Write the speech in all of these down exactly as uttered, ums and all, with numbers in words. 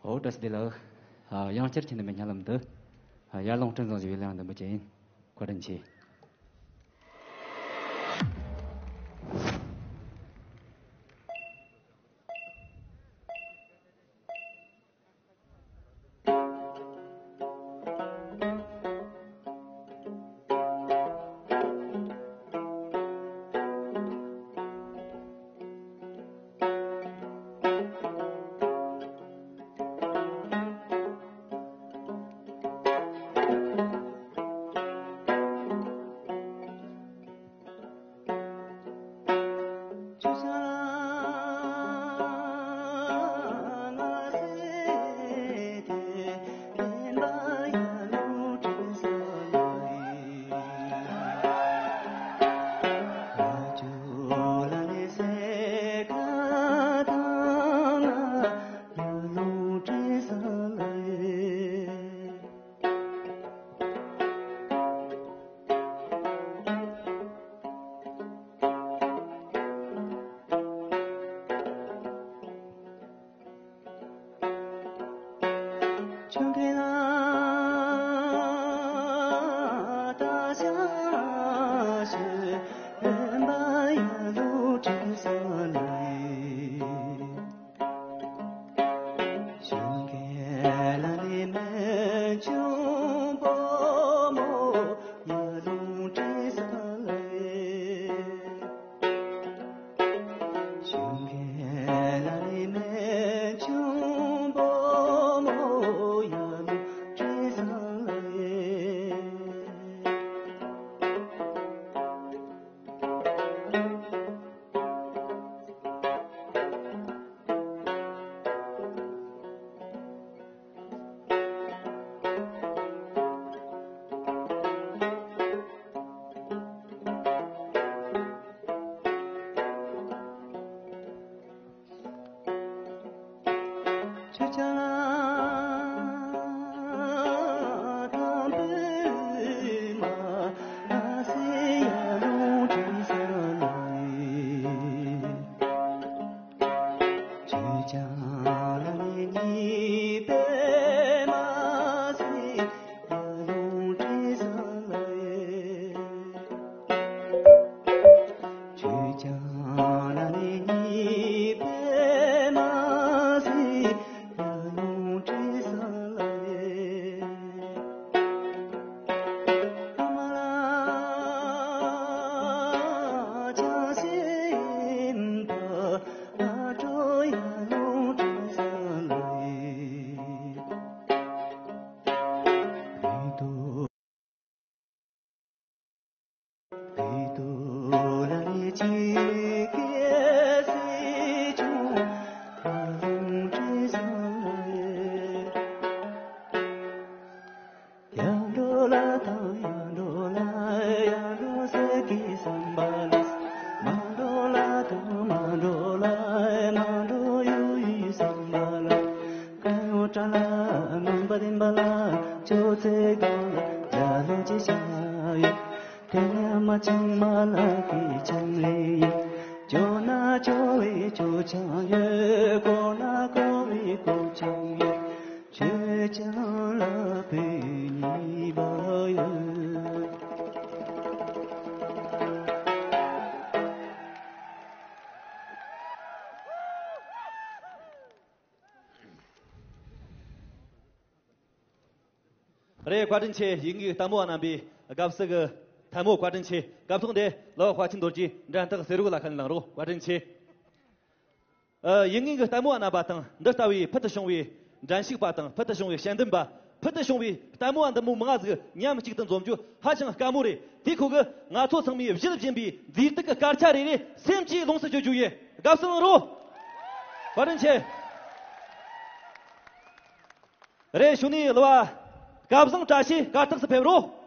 ཨོ་བཀྲ་ཤིས་བདེ་ལེགས། ཨ། ཡང་བསྐྱར་ཁྱེད་རྣམ་པའི་སྙན་ལམ་དུ། ཨ། ཡར་ཀླུང་སྤྲིན་བཟང་ཞེས་པའི་གླུ་དང་ལྡན་པ་ཅིག་ཡིན། བཀའ་དྲིན་ཆེ། རེད། བཀའ་དྲིན་ཆེ། ཡིད་འགུག་ལྟད་མོ་བ་རྣམ་པའི་དགའ་བསུ་གི་ཐལ་མོ། བཀའ་དྲིན་ཆེ། སྐབས་ཐོག་འདི་ལགས་དཔའ་ཆེན་རྡོ་རྗེ་འགྲན་ཐག་ཟེར་བུ་ལ་ཁ་ནས་ལངས་རོགས། བཀའ་དྲིན་ཆེ། ཨ། ཡིད་འགུག་གི་ལྟད་མོ་བ་རྣམ་པ་དང་། འདི་ལྟ་བུའི་ཕུལ་དུ་བྱུང་བའི་འགྲན་ཞུགས་པ་དང་། ཕུལ་དུ་བྱུང་བའི་དཔྱད་འདེམས་པ། ཕུལ་དུ་བྱུང་བའི་ལྟད་མོ་བ་འདི་མོ་མང་ཟིག་མཉམ་གཅིག་ཏུ་འཛོམས་རྒྱུ་ཧ་ཅང་དཀའ་མོ་རེད། དེའི་ཁོ་གི་ང་ཚོ་ཚང་མས་གཞི་ལ་བཞིན་པའི་མཛེས་སྡུག་གི་སྐར་ཆ་རེ་རེ་སེམས་ཀྱིས་ལོངས་སུ་སྤྱོད་རྒྱུ་ཡིན། དགའ་བསུ་གནང་རོགས། བཀའ་དྲིན་ཆེ། རེད། གཞུག་ནས་གླུ་བ་སྐལ་བཟང་བཀྲ་ཤིས་གར་སྟེགས་སུ་ཕེབས་རོགས།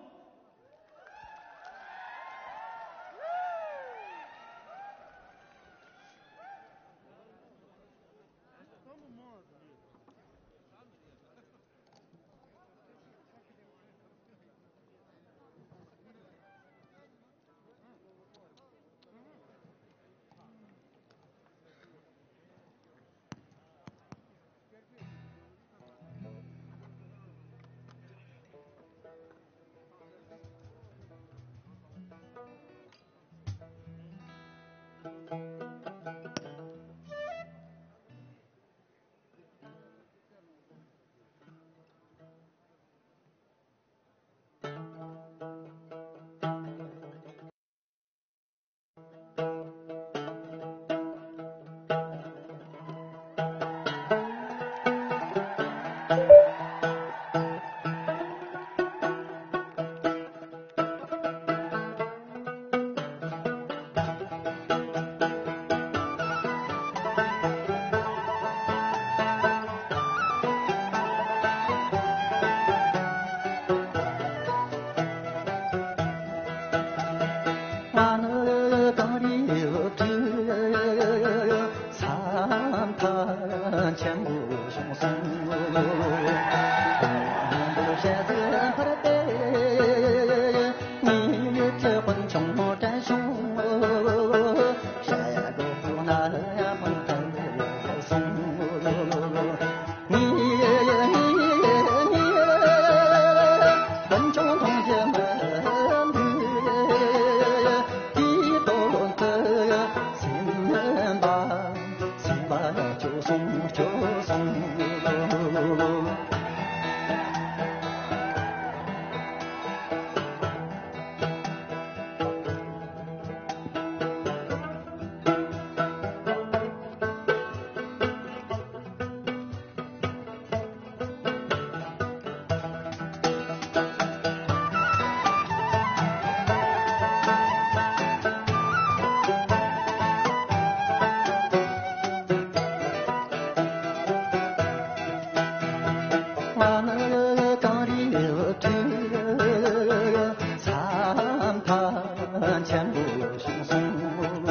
ཆེན་པོ་བྱུང་སོང་།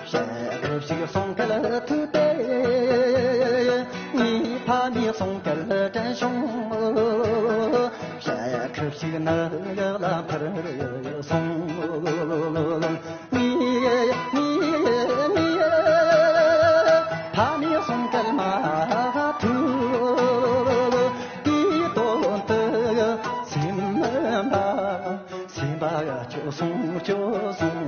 ཞལ་ཁ་ཞིག་སོང་གལ་ཐུག་སྟེ། ངའི་ཕ་མའི་སོང་གལ་དྲན་བྱུང་། ཞལ་ཁ་ཞིག་ནགས་ལ་འཕུར་སོང་། ངའི་ངའི་ངའི་ཕ་མའི་སོང་གལ་མ་ཐུག། དེའི་དོན་དུ་སེམས་པ་སེམས་པ་སྐྱོ་སོང་སྐྱོ་སོང་།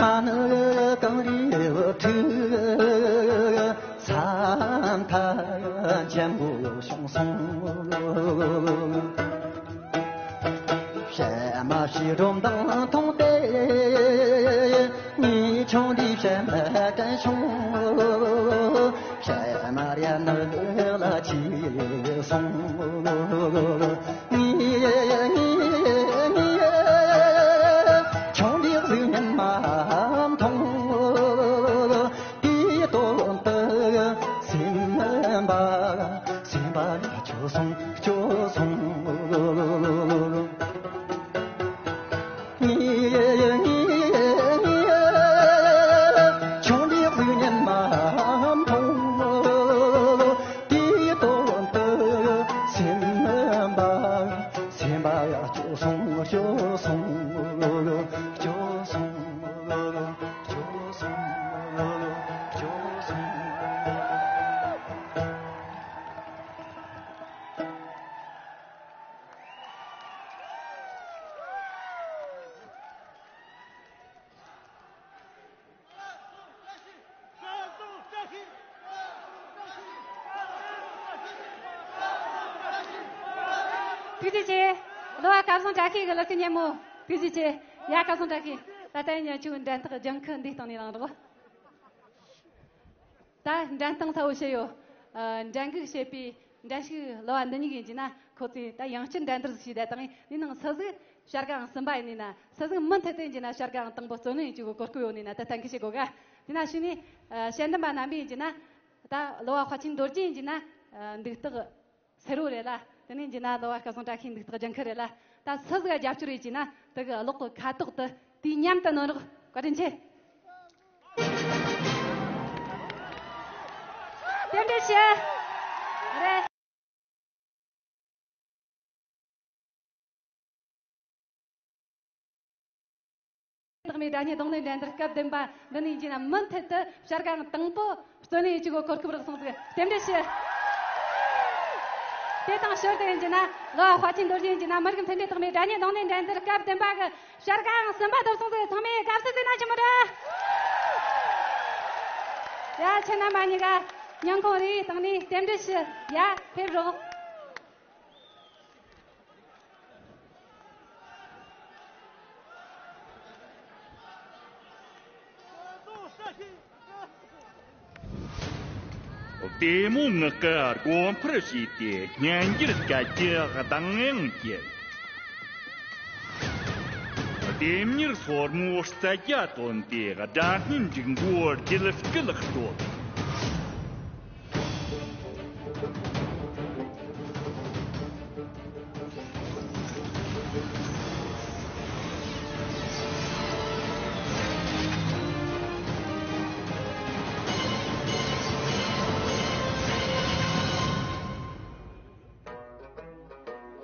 ང་ནི་གངས་རིའི་འུ་ཐུག་ས་མཐའ་ཆེན་པོ་བྱུང་སོང་། ཞལ་མ་ཞིག་སྒྲོམ་དང་མཐོང་སྟེ། ངའི་ཆུང་འདྲིས་ཞལ་མ་དྲན་བྱུང་། ཞལ་མ་ར་ནགས་ལ་ཆས་སོང་། ངའི་ངའི་ངའི་ཆུང་འདྲིས་གཟུགས་བརྙན་མ་མཐོང་། དེའི་དོན་དུ་སེམས་པ་སེམས་པ་སྐྱོ་སོང་སྐྱོ་སོང་། ངའི་ངའི་ངའི་ཆུང་འདྲིས་གཟུགས་བརྙན་མ་མཐོང་། དེའི་དོན་དུ་སེམས་པ་སེམས་པ་སྐྱོ་སོང་སྐྱོ་སོང་། སྐྱོ་སོང་། སྐྱོ་སོང་། སྐྱོ་སོང་། ཐུགས་རྗེ་ཆེ། གླུ་བ་སྐལ་བཟང་བཀྲ་ཤིས་ཀྱི་གླུ་སྐད་སྙན་མོ། ཐུགས་རྗེ་ཆེ། ཡ་སྐལ་བཟང་བཀྲ་ཤིས། ད་ལྟ་ཡིན་ཁྱོད་འགྲན་ཐག་ལྗང་ཁུ་འདི་སྟེང་ནས་ལངས་རོགས། ད་འགྲན་སྟངས་གསལ་བོ་བཤད་ཡོད། ཨ། འགྲན་འགུག་བྱེད་པའི་འགྲན་ཞུགས་གླུ་བ་འདི་གཉིས་ཡིན་གྱི་ན། ཁོ་ཚོས་ད་ཡང་བསྐྱར་འགྲན་བསྡུར་ཞིག་བྱས་ཏེ་ནི་ནང་སུ་ཟིག་བྱ་དགའ་ཨང་གསུམ་པ་ཡིན་ན། སུ་ཟིག་མུ་མཐུད་དེ་ཡིན་གྱི་ན་བྱ་དགའ་ཨང་དང་པོ་རྩོད་ལེན་ཡིན་གྱི་གོ་སྐབས་ཡོད་ནི་ན། ད་གཏན་འཁེལ་བྱེད་དགོས་ག། དེ་ན་ཞུ་ནི། ཨ། དཔྱད་འདེམས་པ་རྣམ་པས་ཡིན་གྱི་ན། ད་གླུ་བ་དཔའ་ཆེན་རྡོ་རྗེ་ཡིན་གྱི་ན། ཨ། འདུག་སྟེགས་སེར་བོ་རེད་ལ། དེ་ནས་ཡིན་གྱི་ན་གླུ་བ་སྐལ་བཟང་བཀྲ་ཤིས་འདུག་སྟེགས་ལྗང་ཁུ་རེད་ལ། ད་སུ་ཟིག་རྒྱབ་སྐྱོར་ཡིན་གྱི་ན་དེ་གི་གློག་གི་ཁ་དོག་དེ་དུས་མཉམ་དུ་སྣོན་རོགས། བཀའ་དྲིན་ཆེ། རྟེན་འབྲེལ་ཞུ། རེད། ཐོག་མའི་སྒྲ་སྙན་རྡུང་ལེན་འགྲན་བསྡུར་སྐབས་བདུན་པ་འདི་ནས་ཡིན་གྱི་ན་མུ་མཐུད་དུ་བྱ་དགའ་དང་པོ་རྩོད་ལེན་ཡིན་གྱི་གོ་སྐབས་རག་སོང་ཟིག། རྟེན་འབྲེལ་ཞུ། དེ་དང་ཞོར་དུ་ཡིན་གྱི་ན་གླུ་བ་དཔའ་ཆེན་རྡོ་རྗེ་ཡིན་གྱི་ན་མི་རིགས་མཐུན་སྒྲིལ་ཐོག་མའི་སྒྲ་སྙན་རྡུང་ལེན་འགྲན་བསྡུར་སྐབས་བདུན་པ་གི་བྱ་དགའ་ཨང་གསུམ་པ་ཐོབ་སོང་ཟིག། ཚང་མས་དགའ་བསུ་ཟིག་གནང་ཆི་མོ་རེད། ཡ། ཁྱེད་རྣམ་པ་གཉིས་ཀ་སྙིང་ཁོང་རེ་བའི་སྟེང་ནས་རྟེན་འབྲེལ་ཞུ། ཡ། ཕེབས་རོགས། བདེ་མོ་ངག་གི་སྒོ་འཕར་ཕྱེས་ཏེ་སྙན་འགྱུར་སྐད་ཀྱི་གདངས་དབྱངས་ཀྱིས། ལྡེམ་མྱུར་སོར་མོའི་རྩལ་རྒྱ་བཏོན་ཏེ་སྒྲ་སྙན་འབྲུག་མགོའི་རྒྱུད་སྐུད་དཀྲོལ།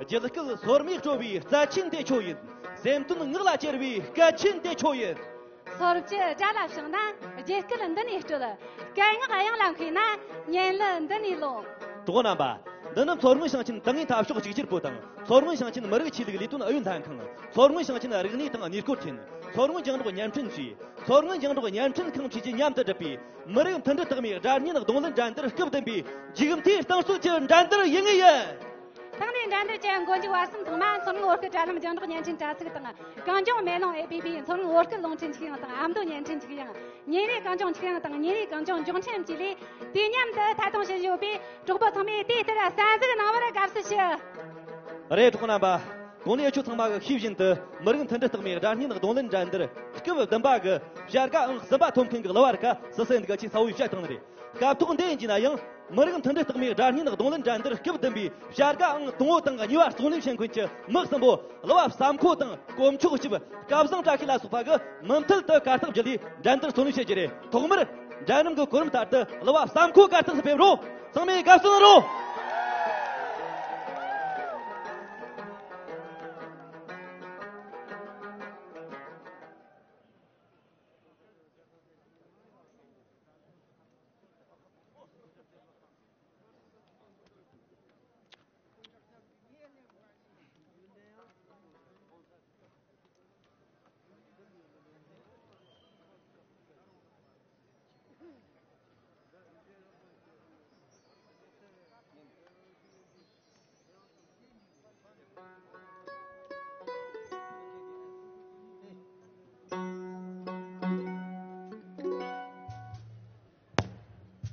རྒྱུད་སྐུད་སོར་མོས་དཀྲོལ་བའི་རྩལ་ཆེན་དེ་ཁྱོད་ཡིན། སེམས་དོན་ངག་ལ་གྱེར་བའི་སྐད་ཆེན་དེ་ཁྱོད་ཡིན། སོར་བཅུ་སྒྲ་ལ་བྱུང་ན་རྒྱུད་སྐུད་འདི་ནས་དཀྲོལ། སྐད་ངག་དབྱངས་ལ་མཁས་ན་ཉན་གླུ་འདི་ནས་ལོངས། གྲོགས་རྣམ་པ། འདི་ནི་མཚོ་སྔོན་ཞིང་ཆེན་ཏིང་ངེ་འཐབ་ཕྱོགས་གཅིག་གྱུར་པུའུ་དང་། མཚོ་སྔོན་ཞིང་ཆེན་མི་རིགས་ཆོས་ལུགས་ལས་དོན་ཨུ་ཡོན་ལྷན་ཁང་། མཚོ་སྔོན་ཞིང་ཆེན་རིག་གནས་དང་གནས་སྐོར་ཐིན། མཚོ་སྔོན་རྒྱང་སྒྲོག་བརྙན་འཕྲིན་ཅུས། མཚོ་སྔོན་རྒྱང་སྒྲོག་བརྙན་འཕྲིན་ཁང་བཅས་ཀྱིས་མཉམ་དུ་བསྒྲུབས་པའི་མི་རིགས་མཐུན་སྒྲིལ་རྟགས་མའི་སྒྲ་སྙན་རྡུང་ལེན་འགྲན་བསྡུར་སྐབས་བདུན་པའི་མཇུག་མཐའི་རྟིང་རྩོད་ཀྱི་འགྲན་བསྡུར་ཡུལ་དངོས་ཡིན། ཐོག་ནས་འགྲན་བསྡུར་བྱེད་མགོ་མཇུག་བར་གསུམ་ཚང་མ་མཚོ་སྔོན་བོད་སྐད་དྲ་ལམ་རྒྱང་སྒྲོག་བརྙན་འཕྲིན་དྲ་ཚིགས་དང་། གངས་ལྗོངས་མེ་ལོང་ཨེ་པི་པི། མཚོ་སྔོན་བོད་སྐད་རླུང་འཕྲིན་ཁྱུག་དབྱིངས་དང་། ཨ་མདོ་བརྙན་འཕྲིན་ཁྱུག་དབྱིངས། ཉིན་རེའི་གངས་ལྗོངས་ཁྱུག་དབྱིངས་དང་། ཉིན་རེའི་གངས་ལྗོངས་མགྱོགས་འཕྲིན་བཅས་ལས། དུས་མཉམ་དུ་ཐད་གཏོང་བྱེད་བཞིན་ཡོད་པའི་གྲོགས་པོ་ཚང་མས་དེ་ལྟར་གསན་གཟིགས་གནང་བར་དགའ་བསུ་ཞུ། རེད། གྲོགས་པོ་རྣམ་པ། གོང་ནས་ཁྱོད་ཚང་མ་གིས་ཤེས་བཞིན་དུ། མི་རིགས་མཐུན་སྒྲིལ་རྟགས་མའི་སྒྲ་སྙན་རྡུང་ལེན་འགྲན་བསྡུར་སྐབས་བདུན་པ་གི་བྱ་དགའ་ཨང་གསུམ་པ་ཐོབ་མཁན་གྱི་གླུ་བ་རིགས་ཁ་སུ་སུ་ཡིན་འདུག་ག་ཅིག་གསལ་བོ་ཞིག་བཤད་བཏང་ནི་རེད། སྐབས་ཐོག་འདི་ཡིན་གྱི་ན་ཡང་། མི་རིགས་མཐུན་སྒྲིལ་རྟགས་མའི་སྒྲ་སྙན་རྡུང་ལེན་འགྲན་བསྡུར་སྐབས་བདུན་པའི་བྱ་དགའ་ཨང་དང་པོ་དང་གཉིས་པ་རྩོད་ལེན་བྱེད་མཁན་གྱི་མི་གསུམ་པོ། གླུ་བ་བསམ་ཁོ་དང་། དཀོན་མཆོག་སྐྱིད། སྐལ་བཟང་བཀྲ་ཤིས་ལ་སོགས་པ་གིས་མུ་མཐུད་དུ་གར་སྟེགས་བརྒྱུད་ལས་འགྲན་བསྡུར་རྩོད་ལེན་བྱེད་རྒྱུ་རེད། ཐོག་མར་འགྲན་རིམ་གྱི་གོ་རིམ་ལྟར་དུ་གླུ་བ་བསམ་ཁོ་གར་སྟེགས་སུ་ཕེབས་རོགས། ཚང་མས་དགའ་བསུ་གནང་རོགས།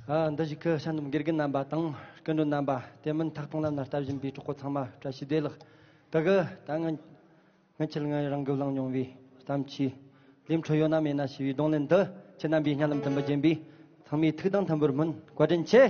ཨ། འདི་ཞིག་གི་ཤ་འདུམ་དགེ་རྒན་རྣམ་པ་དང་སྐུ་མགྲོན་རྣམ་པ། དེ་མིན་ཐད་གཏོང་ལམ་ན་ལྟ་བཞིན་པའི་གྲོགས་པོ་ཚང་མ་བཀྲ་ཤིས་བདེ་ལེགས། དེ་གི་ད་ངི་ངི་ཆེད་ངི་རང་གི་བླངས་མྱོང་བའི་གཏམ་ཆོས་ལས་འཕྲོ་ཡོད་ན་མེད་ན་ཞེས་པའི་རྡུང་ལེན་འདི། ཁྱེད་རྣམ་པའི་སྙན་ལམ་དུ་འབུལ་གྱིན་པས། ཚང་མས་ཐུགས་དང་མཐུན་པར་སྨོན། བཀའ་དྲིན་ཆེ།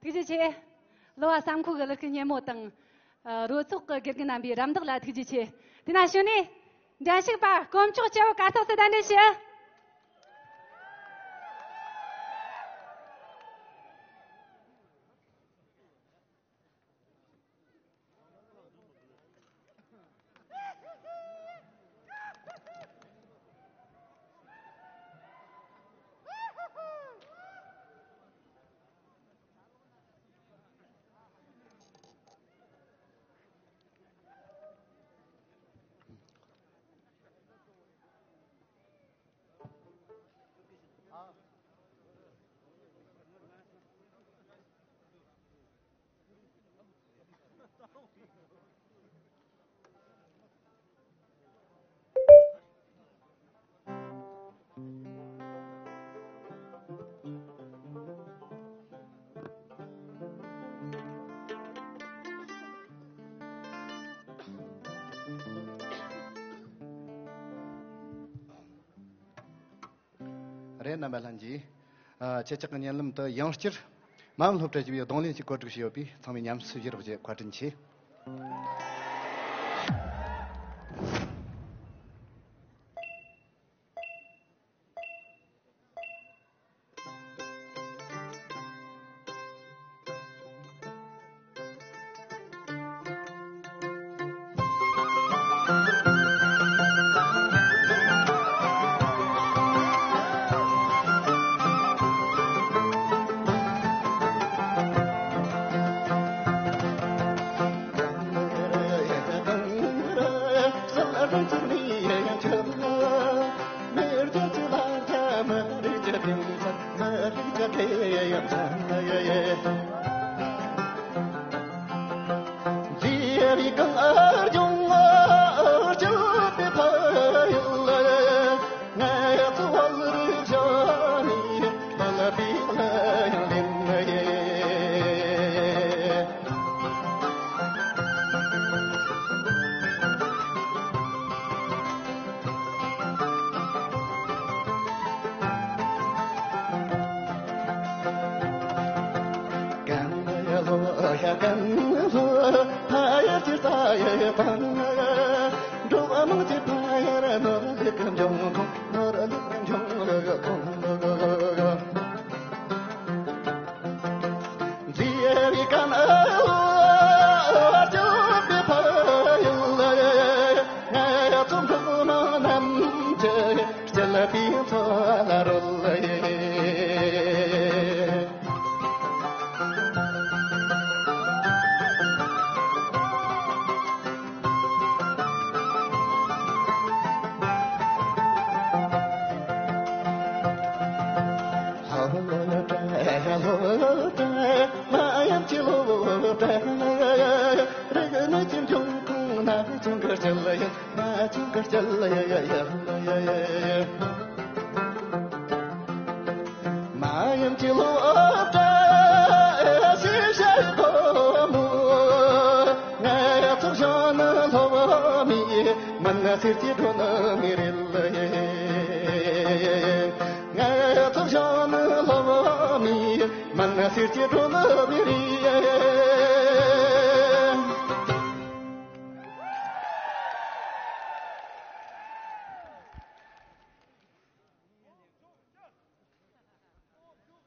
ཐུགས་རྗེ་ཆེ། གླུ་བ་བསམ་འཁོར་གྱི་གླུ་སྐད་སྙན་མོ་དང་། ཨ། རོལ་ཚོགས་ཀྱི་དགེ་རྒན་རྣམ་པའི་རམ་འདེགས་ལ་ཐུགས་རྗེ་ཆེ། དེ་ན་གཞུག་ནས་འགྲན་ཞུགས་པ་དཀོན་མཆོག་སྐྱབས་བཀའ་ཐོག་ཏུ་གདན་འདྲེན་ཞུ། རེད། རྣམ་པ་ལྷན་རྒྱས། ཨ། ཁྱེད་ཅག་གི་བརྙན་ལམ་དུ་ཡང་བསྐྱར་མ་འོངས་སློབ་གྲྭ་ཞིག་པའི་རྡུང་ལེན་ཞིག་བཀོད་སྒྲིག་བྱས་ཡོད་པས། ཚང་མས་ཉམས་སུ་བཞེས་རོགས་ཞེས་བཀའ་དྲིན་ཆེ།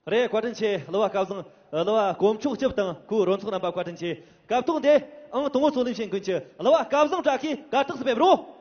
རེད། བཀའ་དྲིན་ཆེ། གླུ་བ་སྐལ་བཟང་། གླུ་བ་དཀོན་མཆོག་སྐྱབས་དང་ཁོའི་རོལ་ཚོགས་རྣམ་པ་བཀའ་དྲིན་ཆེ། སྐབས་ཐོག་འདིར་ཨང་དང་པོ་ཚོགས་ལེན་བྱེད་མཁན་གྱི་གླུ་བ་སྐལ་བཟང་བཀྲ་ཤིས་གར་སྟེགས་སུ་ཕེབས་རོགས།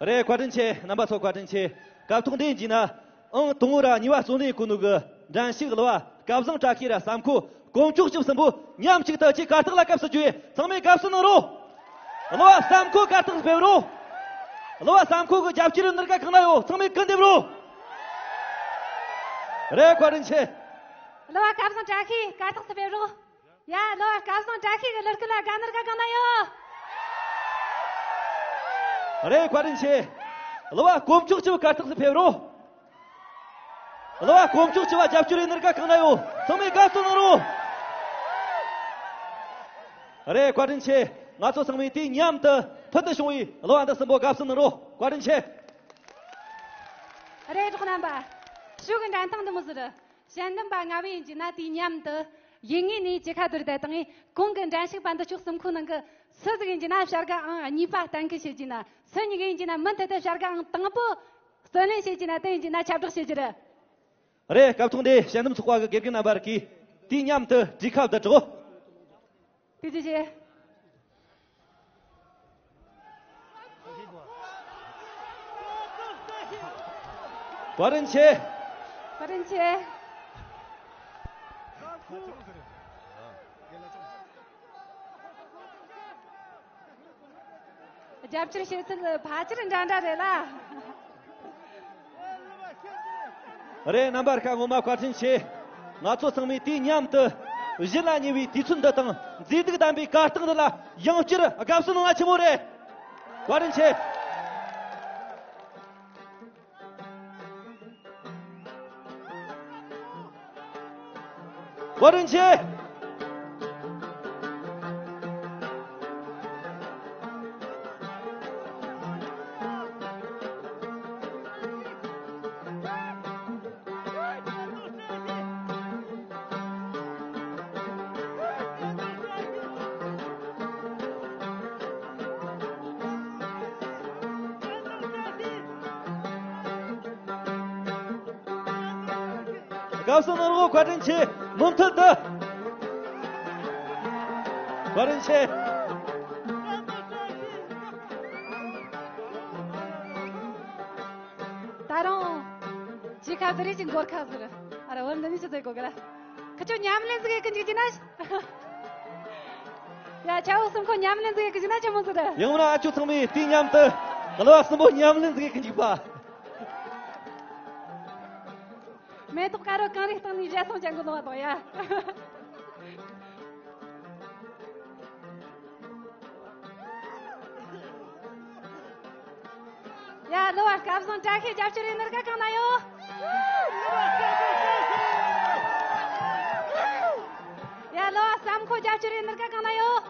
རེད། བཀའ་དྲིན་ཆེ། རྣམ་པ་ཚོ་བཀའ་དྲིན་ཆེ། སྐབས་ཐོག་འདི་ཡིན་གྱི་ན། ཨང་དང་པོ་ར་གཉིས་པ་རྩོམ་ལེན་གོ་ནོ་གི་འགྲན་ཞུགས་གླུ་བ་སྐལ་བཟང་བཀྲ་ཤིས་ར་བསམ་ཁོ་དཀོན་མཆོག་སྐྱབས་གསུམ་པོ་མཉམ་གཅིག་ཏུ་ཅིག་གར་སྟེགས་ལ་སྐབས་སུ་བརྗོད། ཚང་མས་དགའ་བསུ་གནང་རོགས། གླུ་བ་བསམ་ཁོ་གར་སྟེགས་སུ་ཕེབས་རོགས། གླུ་བ་བསམ་ཁོ་གི་རྒྱབ་སྐྱོར་གནད་འགག་གང་ན་ཡོད། ཚང་མས་སྐུལ་འདེབས་རོགས། རེད། བཀའ་དྲིན་ཆེ། གླུ་བ་སྐལ་བཟང་བཀྲ་ཤིས་གར་སྟེགས་སུ་ཕེབས་རོགས། ཡ། གླུ་བ་སྐལ་བཟང་བཀྲ་ཤིས་ཀྱི་གླུ་སྐད་ལ་དགའ་ནི་དགའ་གང་ན་ཡོད། རེད། བཀའ་དྲིན་ཆེ། གླུ་བ་དཀོན་མཆོག་སྐྱབས་གར་སྟེགས་སུ་ཕེབས་རོགས། གླུ་བ་དཀོན་མཆོག་སྐྱབས་རྒྱབ་སྐྱོར་ཡིན་ནི་དགའ་གང་ན་ཡོད། ཚང་མས་དགའ་བསུ་གནང་རོགས། རེད། བཀའ་དྲིན་ཆེ། ང་ཚོ་ཚང་མས་དུས་མཉམ་དུ་ཕུལ་དུ་བྱུང་བའི་གླུ་བ་འདི་གསུམ་པོ་དགའ་བསུ་གནང་རོགས། བཀའ་དྲིན་ཆེ། རེད། གྲོགས་རྣམ་པ། ཕྱོགས་ཀྱི་འགྲན་སྟངས་འདི་མོ་ཟིག་རེད། དཔྱད་འདེམས་པ་ལྔ་བས་ཡིན་གྱི་ན་དུས་མཉམ་དུ་ཡུལ་དངོས་ནས་ཅི་ཁ་བསྡུར་བསྡད་དང་། གོང་གི་འགྲན་ཞུགས་པ་འདི་ཕྱོགས་གསུམ་ཁོ་ནང་གི་སུ་ཟིག་ཡིན་གྱི་ན་བྱ་དགའ་ཨང་གཉིས་པ་གཏན་འཁེལ་བྱེད་ཀྱི་ན། སུ་གཉིས་ཀ་ཡིན་གྱི་ན་མུ་མཐུད་དུ་བྱ་དགའ་ཨང་དང་པོ་བརྩོན་ལེན་བྱེད་ཀྱི་ན་དེ་ཡིན་གྱི་ན་ཁྱབ་བསྒྲགས་བྱེད་རྒྱུ་རེད། རེད། སྐབས་ཐོག་འདི་དཔྱད་འདེམས་ཚོགས་པ་གི་དགེ་རྒན་རྣམ་པར་གིས་དུས་མཉམ་དུ་གྲོས་ཁ་བསྡུ་རོགས། དེ་ཅི་བྱེད། བཀའ་དྲིན་ཆེ། བཀའ་དྲིན་ཆེ། རྒྱབ་སྐྱོར་བྱེད་ཚུལ་ཕལ་ཆེར་འདྲ་འདྲ་རེད་ལ། རེད། རྣམ་པ་ཁ་ངོ་མ་བཀའ་དྲིན་ཆེ། ང་ཚོ་ཚང་མས་དུས་མཉམ་དུ་གཞི་ལ་ཉེ་བའི་དུས་ཚོད་འདི་དང་མཛེས་སྡུག་ལྡན་པའི་གར་སྟེགས་འདི་ལ་ཡང་བསྐྱར་དགའ་བསུ་གནང་བ་ཆེན་མོ་རེད། བཀའ་དྲིན་ཆེ། བཀའ་དྲིན་ཆེ། སྐབས་སུ་ནོར་བུ་བཀའ་དྲིན་ཆེ། མུ་མཐུད་དུ་བཀའ་དྲིན་ཆེ། ད་རུང་ཅི་ཁ་ཟེར་རེད། ཅི་འགོར་ཁ་ཟེར། ཨ་ར་བར་འདི་ནི་ཅི་ཟེར་གོ་གི་ར། ཁ་ཆོ་ཉམས་ལེན་ཟིག་གི་འཇིག་ཅི་ན། ཡ་ཆ་བོ་གསུམ་ཁོ་ཉམས་ལེན་ཟིག་གི་འཇིག་ན་ཆི་མོ་ཟིག་རེད། ཡང་ན་ཨ་ཆོ་ཚང་མས་དུས་མཉམ་དུ་གླུ་བ་གསུམ་པོ་ཉམས་ལེན་ཟིག་གི་འཇིག་པ། མེ་ཏོག་དཀར་རོ་གངས་རིའི་སྟེང་ནས་བཞད་སོང་ཅན་གོ་ལོང་བ་དང་ཡ། ཡ་གླུ་བ་སྐལ་བཟང་བཀྲ་ཤིས་རྒྱབ་སྐྱོར་ཡིན་ནི་ར་ག་གང་ན་ཡོད། ཡ་གླུ་བ་བསམ་ཁོ་རྒྱབ་སྐྱོར་ཡིན་ནི་ར་ག་གང་ན་ཡོད།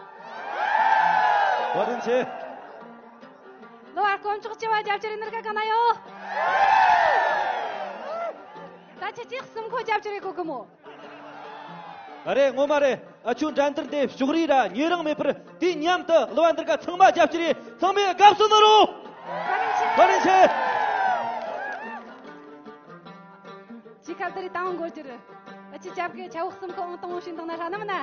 བཀའ་དྲིན་ཆེ། གླུ་བ་དཀོན་མཆོག་སྐྱིད་པ་རྒྱབ་སྐྱོར་ཡིན་ནི་ར་ག་གང་ན་ཡོད། ད་ཁྱེད་ཅིག་གསུམ་ཁོ་རྒྱབ་སྐྱོར་ཡེད་གོ་གི་མོ། ཨ་རེད། ངོ་མ་རེད། ཨ་ཆོའི་འགྲན་བསྡུར་འདི་ཕྱོགས་རིས་ར་ཉེ་རིང་མེད་པར་དུས་མཉམ་དུ་གླུ་བ་འདི་རིགས་ཚང་མ་རྒྱབ་སྐྱོར་ཡེད། ཚང་མས་དགའ་བསུ་གནང་རོགས། བཀའ་དྲིན་ཆེ། ཅི་ཁ་དེ་རིགས་དང་འགོར་གྱི་རེད། ཨ་ཅི་ཅབ་ཀའི་ཆ་བོ་གསུམ་ཁོ་ཨང་དང་བོ་ཞིག་འདང་ན་ཧྲ་ནམ་ན།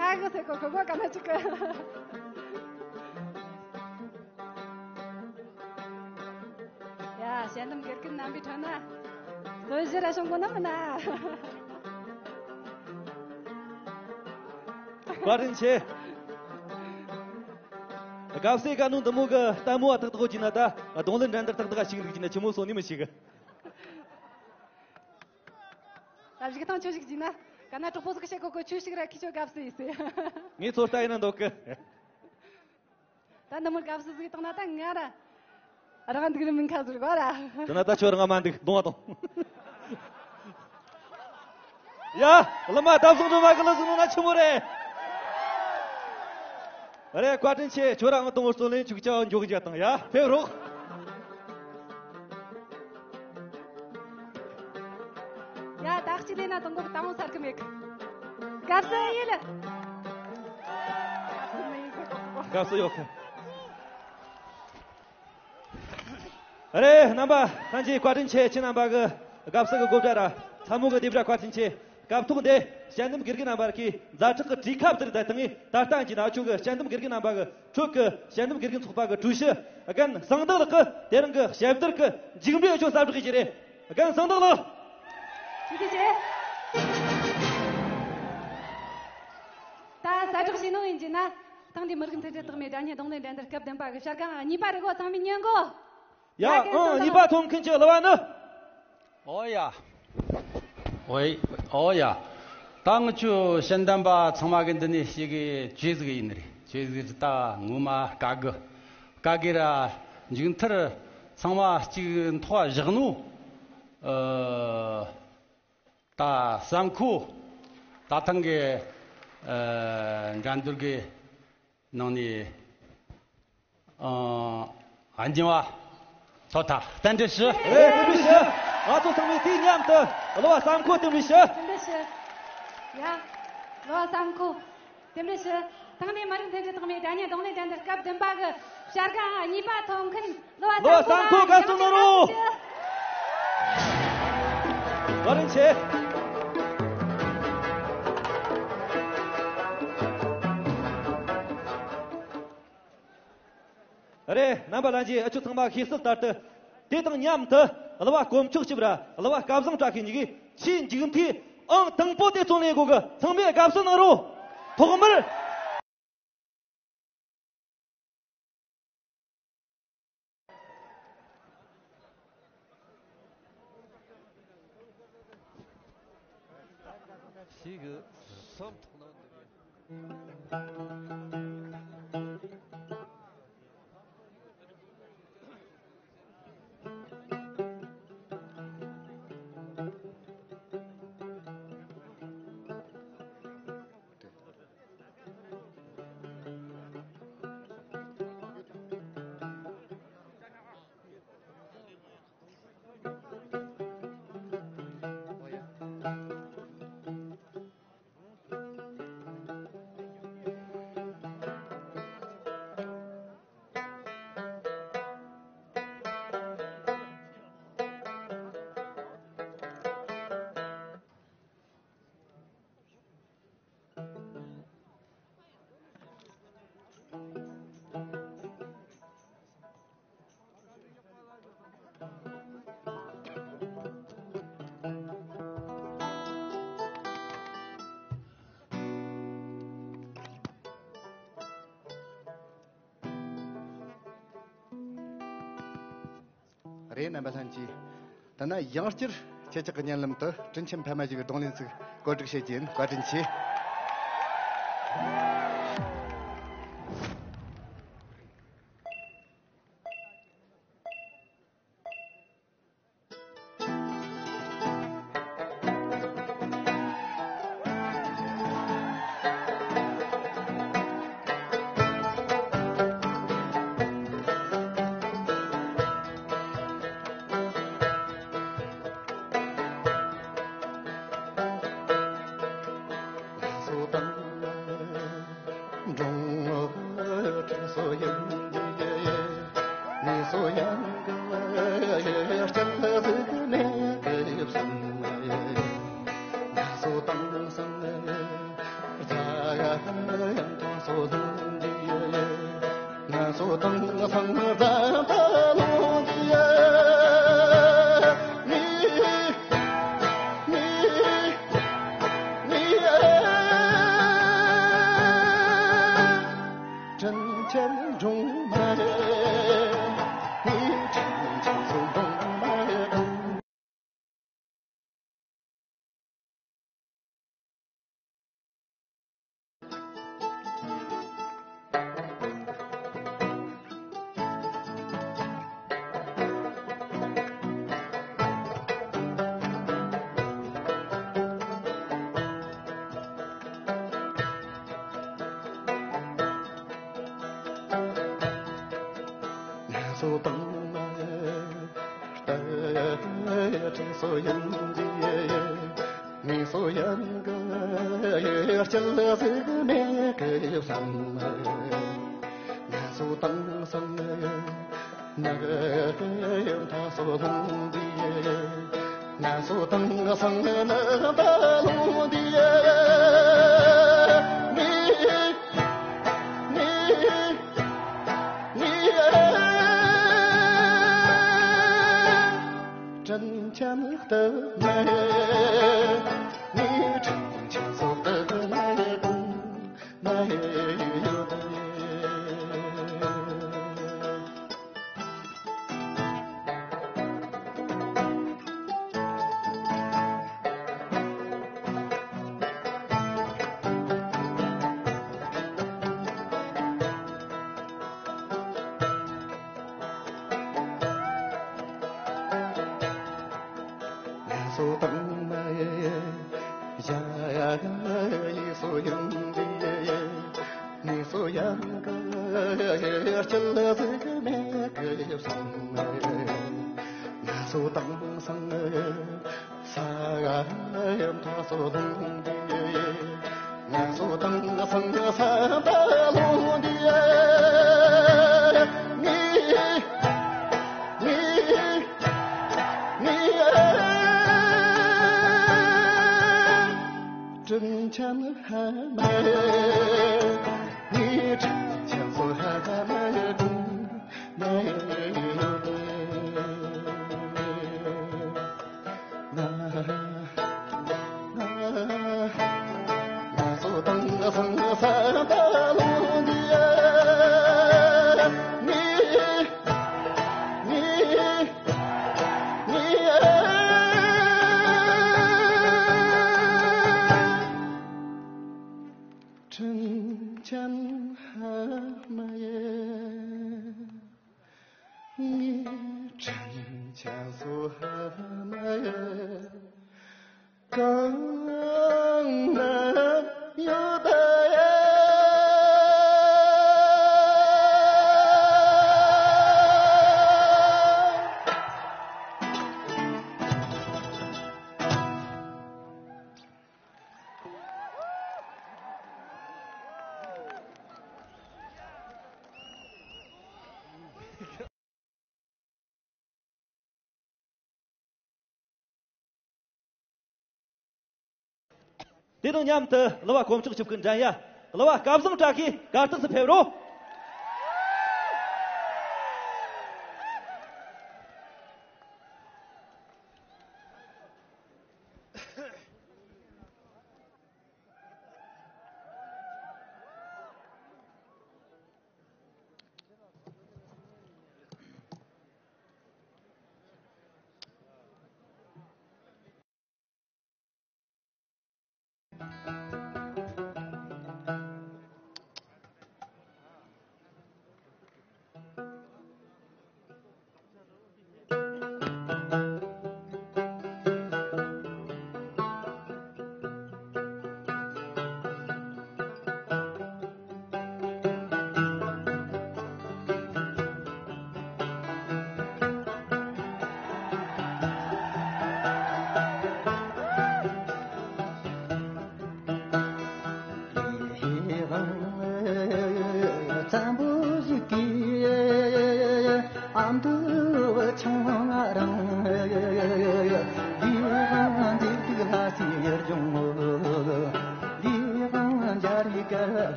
ཧྲ་གི་ཟེར་གོ་གོ་གོ་ག་ན་ཅིག་གི། ཡ་ཞལ་འདམ་དགེ་རྒན་རྣམ་པའི་ཁྲོད་ན་བརྩོན་གཞི་ར་བྱུང་གོ་ནམ་ན། བཀའ་དྲིན་ཆེ། དགའ་བསུའི་ག་ནུ་འདི་མོ་གི་ལྟད་མོ་བ་ཏག་ཏག་གོ་གྱི་ན། ད་རྡུང་ལེན་འགྲན་བསྡུར་ཏག་ཏག་ཞིག་འདུག་གྱི་ན་ཆི་མོ་སོང་ནི་མི་ཤེས་གི། ད་བཞུགས་ཐང་ཆོས་ཤིག་བགྱིས་ན། ག་ན་གྲོགས་པོ་ཟིག་བཤད་གོ་གོ་ཆོས་ཤིག་ར་ཁི་ཆོ་དགའ་བསུ་ཡིས་ཟེར། ངས་ཚོད་ལྟ་ཡིན་ན་འདོད་གི། ད་འདི་མོ་དགའ་བསུ་ཟིག་བཏང་ན་ད་ང་ར་རང་འདུག་རི་མིན་ཁ་ཟུར་གོ་ར། དེ་ན་ད་ཁྱོད་རང་མ་འདུག་གདོང་བ་དང་། ཡ། བླ་མ་ལྟ་བཟང་འགྲོ་མ་གི་ལ་ཟིག་ནོ་ན་ཆི་མོ་རེད། རེད། བཀའ་དྲིན་ཆེ། ཁྱོད་རང་དང་བར་སོ་ལེན་ཆུག་ཅག་འཇོག་རྒྱག་དང་ཡ་ཕེབས་རོགས། ཡ་ད་གཅིག་ལས་ན་དང་གོ་གི་ད་འོང་ཚར་གི་མེད་གི། དགའ་བསུ་ཡིན་ལ། དགའ་བསུ་ཡོད་གི། རེད། རྣམ་པ་ལྷན་རྒྱས་བཀའ་དྲིན་ཆེ། ཁྱེད་རྣམ་པ་གི་དགའ་བསུ་གི་གོ་བརྡ་ར་ཚ་མོ་གི་རྡེབ་སྒྲ་བཀའ་དྲིན་ཆེ། སྐབས་ཐོག་འདི་དཔྱད་འདེམས་དགེ་རྒན་རྣམ་པར་གི་ཛ་དྲག་གི་གྲོས་ཁ་བསྡུར་མཛད་སྟངས་ད་ལྟ་གྱི་ན་ཆོས་གི་དཔྱད་འདེམས་དགེ་རྒན་རྣམ་པ་གི་ཁྲོད་ཀྱི་དཔྱད་འདེམས་དགེ་རྒན་ཚོགས་པ་གི་ཀྲུའུ་ཞི་རྒན་གསང་བདག་ལགས་ཀྱིས་དེ་རིང་གི་དཔྱད་བསྡུར་གྱི་མཇུག་འབྲས་ཆོ་གསལ་བསྒྲགས་བྱེད་ཀྱི་རེད། རྒན་གསང་བདག་ལགས། ཐུགས་རྗེ་ཆེ། ད་གསལ་བསྒྲགས་བྱས་ནོ་ཡིན་གྱི་ན། ཐེངས་འདིའི་མི་རིགས་མཐུན་སྒྲིལ་རྟགས་མའི་སྒྲ་སྙན་རྡུང་ལེན་འགྲན་བསྡུར་སྐབས་བདུན་པ་གི་བྱ་དགའ་གཉིས་པ་རེད་གོ། ཚང་མས་ཉན་གོ། ཡ་ཡ་ཨང་གཉིས་པ་ཐོབ་མཁན་གྱི་གླུ་བ་ནི། ཨོ་ཡ། ཨོ་ཡ། ཨོ་ཡ། ད་ང་ཆོ་དཔྱད་འདེམས་པ་ཚང་མ་གི་འདི་ནས་ཞིག་གི་ཇུས་ཟིག་ཡིན་རེད། ཇུས་ཟིག་ད་ངོ་མ་དཀའ་གི། དཀའ་གི་ར། མཇུག་མཐར་ཚང་མ་གཅིག་ཐོག་བཞག་ནོ། ཨ། ད་བསམ་ཁོ། ད་ཐེངས་གི། ཨ། འགྲན་བསྡུར་གི་ནང་ནས། ཨ། འགྱིང་བ་ཐོབ་ཐལ། རྟེན་འབྲེལ་ཞུ། རེད། རྟེན་འབྲེལ་ཞུ། ང་ཚོ་ཚང་མས་དུས་མཉམ་དུ་གླུ་བ་བསམ་ཁོ་རྟེན་འབྲེལ་ཞུ། རྟེན་འབྲེལ་ཞུ། ཡ། གླུ་བ་བསམ་ཁོ། རྟེན་འབྲེལ་ཞུ། ཐེངས་འདིའི་མི་རིགས་མཐུན་སྒྲིལ་རྟགས་མའི་སྒྲ་སྙན་རྡུང་ལེན་འགྲན་བསྡུར་སྐབས་བདུན་པ་གི་བྱ་དགའ་གཉིས་པ་ཐོབ་མཁན་གླུ་བ་བསམ་ཁོ་ལ་དགའ་བསུ་གནང་རོགས། བཀའ་དྲིན་ཆེ། རེད། རྣམ་པ་ལྷན་རྒྱས། ཨ་ཆོ་ཚང་མ་ཤེས་གསལ་ལྟར་དུ། དེ་དང་མཉམ་དུ་གླུ་བ་དཀོན་མཆོག་སྐྱིད་པ་ར་གླུ་བ་སྐལ་བཟང་བཀྲ་ཤིས་གཉིས་ཀྱིས་ཆེས་མཇུག་མཐའི་ཨང་དང་པོ་དེ་རྩོད་ལེན་དགོས་གི། ཚང་མས་དགའ་བསུ་གནང་རོགས། ཐོག་མར། ཞིག་གི་བསམ་ཐོག་ན་འདུག་རེད། རྣམ་པ་ལྷན་རྒྱས། ད་ནི་ཡང་བསྐྱར་ཁྱེད་ཅག་གི་སྙན་ལམ་དུ་དྲིན་ཆེན་ཕ་མ་ཞིག་གི་རྡུང་ལེན་ཞིག་གོ་སྒྲིག་བྱེད་ཀྱི་ཡིན། བཀའ་དྲིན་ཆེ། དྲིན་ཅན་ཕ་མ་ཡིན། ངའི་དྲིན་ཅན་སོ་ཕ་མ་ཡིན། གང་ན་ཡོད་པ་ཡིན། དེ་དང་མཉམ་དུ་གླུ་བ་དཀོན་མཆོག་ཆིབས་ཀྱི་འགྲན་ཡ་གླུ་བ་སྐལ་བཟང་བཀྲ་ཤིས་གར་སྟེགས་སུ་ཕེབས་རོགས།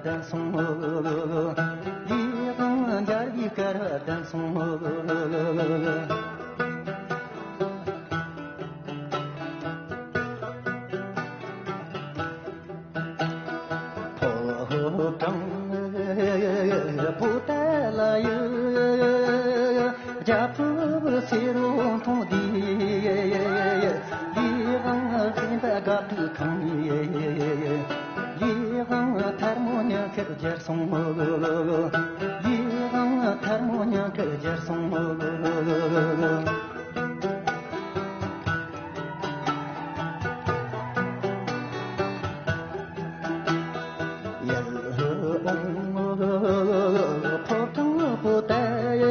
ལྡན་སོང་། ལས་དབང་འཇའ་རིས་དཀར་བ་ལྡན་སོང་། ཕོ་བྲང་པོ་ཏཱ་ལ་ཡི། རྒྱ་ཕུབ་སེ་རོ་མཐོང་དུས། ལས་དབང་སེམས་དཔའ་དགའ་སྟོན་ཁང་ནས། ལས་དབང་ཐལ་མོ་ཉག་ཁར་གྱེར་སོང་། ལས་དབང་ཐལ་མོ་ཉག་ཁར་གྱེར་སོང་། ཡར་འོང་ཕོ་བྲང་པོ་ཏཱ།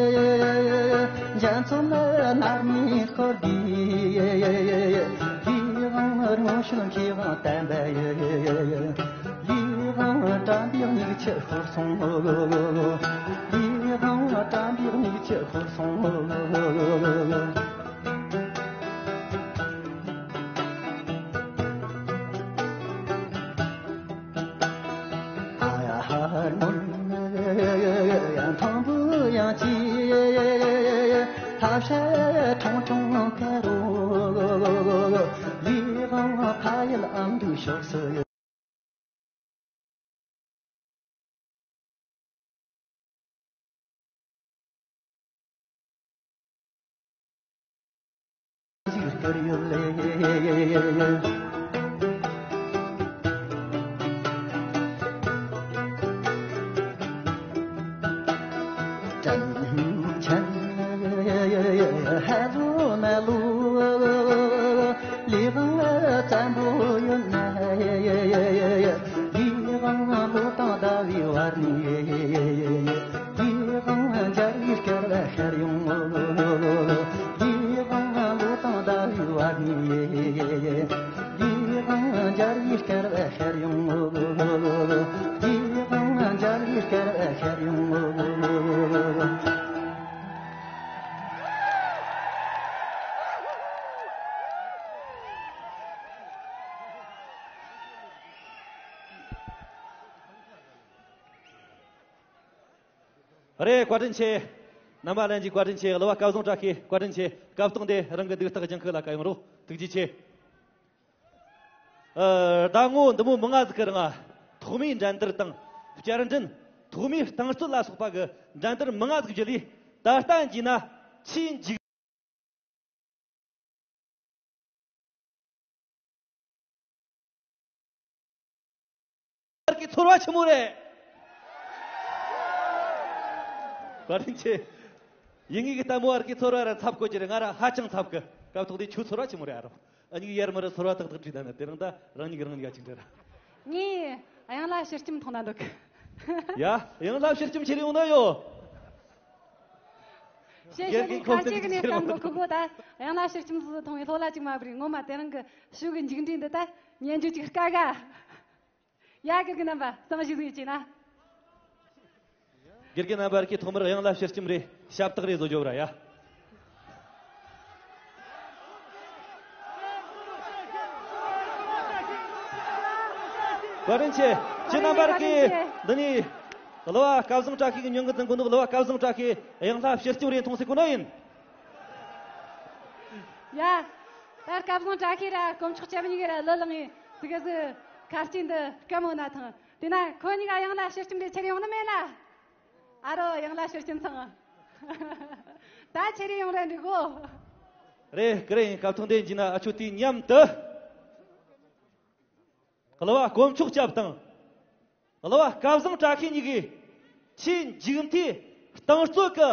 འཇའ་ཚོན་ནར་མའི་འཁོར་གྱིས། ལས་དབང་རིང་ཤོས་མཁས་དབང་བསྟན་པ་ཡི། ལས་དབང་དགྲ་འདུལ་མིག་ཆུ་ཤོར་སོང་། ལས་དབང་དགྲ་འདུལ་མིག་ཆུ་ཤོར་སོང་། ཨ་ཧ་མོན་ཡང་མཐོན་པོ་ཡང་ཆེ། ལྷ་བྱ་ཁྲུང་ཁྲུང་ཁ་རོ། ལས་དབང་ཕ་ཡུལ་ཨ་མདོའི་ཕྱོགས་སུ། ཞིག་བསྐུར་ཡོད་ལེ། དྲིན་ཆེན་ཧ་ལོ་ན་ལོ། ལས་དབང་བཙན་པོ་ཡོད་ན། ལས་དབང་ལོ་དང་ཟླ་བའི་བར་ནས། ལས་དབང་འཇའ་རིས་དཀར་བ་ཤར་ཡོང་། ལས་དབང་ལོ་དང་ཟླ་བའི་བར་ནས། ལས་དབང་འཇའ་རིས་དཀར་བ་ཤར་ཡོང་། ལས་དབང་འཇའ་རིས་དཀར་བ་ཤར་ཡོང་། རེད། བཀའ་དྲིན་ཆེ། རྣམ་པ་ལྷན་རྒྱས་བཀའ་དྲིན་ཆེ། གླུ་བ་སྐལ་བཟང་བཀྲ་ཤིས་བཀའ་དྲིན་ཆེ། སྐབས་ཐོག་འདི་རང་གི་སྡུག་རྟགས་ལྗང་ཁུ་ལ་བཀའ་ཡོང་རོགས། ཐུགས་རྗེ་ཆེ། ཨ། ཟླ་ངོ་འདི་མོ་མང་ང་ཟིག་གི་རིང་ཐོག་མའི་འགྲན་བསྡུར་དང་། བསྐྱར་འགྲན། ཐོག་མའི་རྟིང་རྩོད་ལ་སོགས་པ་གི་འགྲན་བསྡུར་མང་ང་ཟིག་བརྒྱུད་ལས། ད་ལྟ་ཡིན་ན་ཆེས་འཇིགས། གི་ཚོར་བ་ཆི་མོ་རེད། བཀའ་དྲིན་ཆེ། ཡིན་ངེས་གི་ལྟད་མོ་བར་གི་ཚོར་བ་ར་འཚབ་གོ་གི་རེད། ང་ར་ཧ་ཅང་འཚབ་གི། སྐབས་ཐོག་དེ་ཁྱོད་ཚོར་བ་ཆི་མོ་རེད་ཨ་རོ། ཨ་ནི་ཡར་མར་ཚོར་བ་ཏག་ཏག་བྲིས་ད་ནི་དེ་རིང་ད་རང་ཉིད་རང་ཉིད་ཅིག་འདྲ་ར། ངས་གཡང་ལ་ཕྱི་སྐྱིམ་མཐོང་ན་འདུག་ཡ། གཡང་ལ་ཕྱི་སྐྱིམ་ཁྱེར་ཡོང་ན་ཡོད། ཞེས་དགེ་རྒན་ཁོང་ཁ་ཆེ་གི་ནས་སྐམ་གོ་ཁུ་གོ་ད། གཡང་ལ་ཕྱི་སྐྱིམ་སུ་མཐོང་བའི་ལྷོ་ལ་ཅིག་མ་བྲིས། ངོ་མ་དེ་རིང་གི་ཤུགས་ཀྱི་མཇུག་འབྲས་འདི་ད་ཉན་རྒྱུ་ཅིག་དཀའ་ག་ཡ། དགེ་རྒན་རྣམ་པ་གསང་ཞིག་ཟིག་བྱས་ན། དགེ་རྒན་རྣམ་པར་གི་ཐོག་མར་གཡང་ལ་ཕྱི་སྐྱིམ་རེ་ཞབས་སྟེགས་རེ་བཟོ་རྒྱོབ་ར་ཡ། བཀའ་དྲིན་ཆེ། ཁྱེད་རྣམ་པར་གི་འདི་ནི་གླུ་བ་སྐལ་བཟང་བཀྲ་ཤིས་ཀྱི་ཉུང་གི་འཛིན་གོ་ནོ། གླུ་བ་སྐལ་བཟང་བཀྲ་ཤིས་གཡང་ལ་ཕྱི་སྐྱིམ་རེ་མཐོང་སྲིད་གོ་ནོ་ཡིན། ཡ། ད་སྐལ་བཟང་བཀྲ་ཤིས་ར་དཀོན་མཆོག་སྐྱབས་གཉིས་ཀ་ར་ལི་ལང་ངི་ཟིག་ག་ཟིག་ཁ་སྐྱིད་འདི་སྐམ་འོ་ན་ཐང་། དེ་ན་ཁོ་གཉིས་ཀ་གཡང་ལ་ཕྱི་སྐྱིམ་རེ་ཁྱེར་ཡོང་ནི་མེད་ན། ཨ་རོ། གཡང་ལ་ཕྱི་སྐྱིམ་ཚང་། ད་ཁྱེར་ཡོང་ར་འགྲིག་གོ། རེད། ཀི་རེད། སྐབས་ཐོག་འདི་འཇིག་ན་ཨ་ཆོ་དེ་མཉམ་དུ། གླུ་བ་དཀོན་མཆོག་སྐྱབས་དང་། གླུ་བ་སྐལ་བཟང་བཀྲ་ཤིས་གཉིས་ཀྱིས་ཆེས་མཇུག་མཐའི་རྟིང་རྩོད་ཀྱི་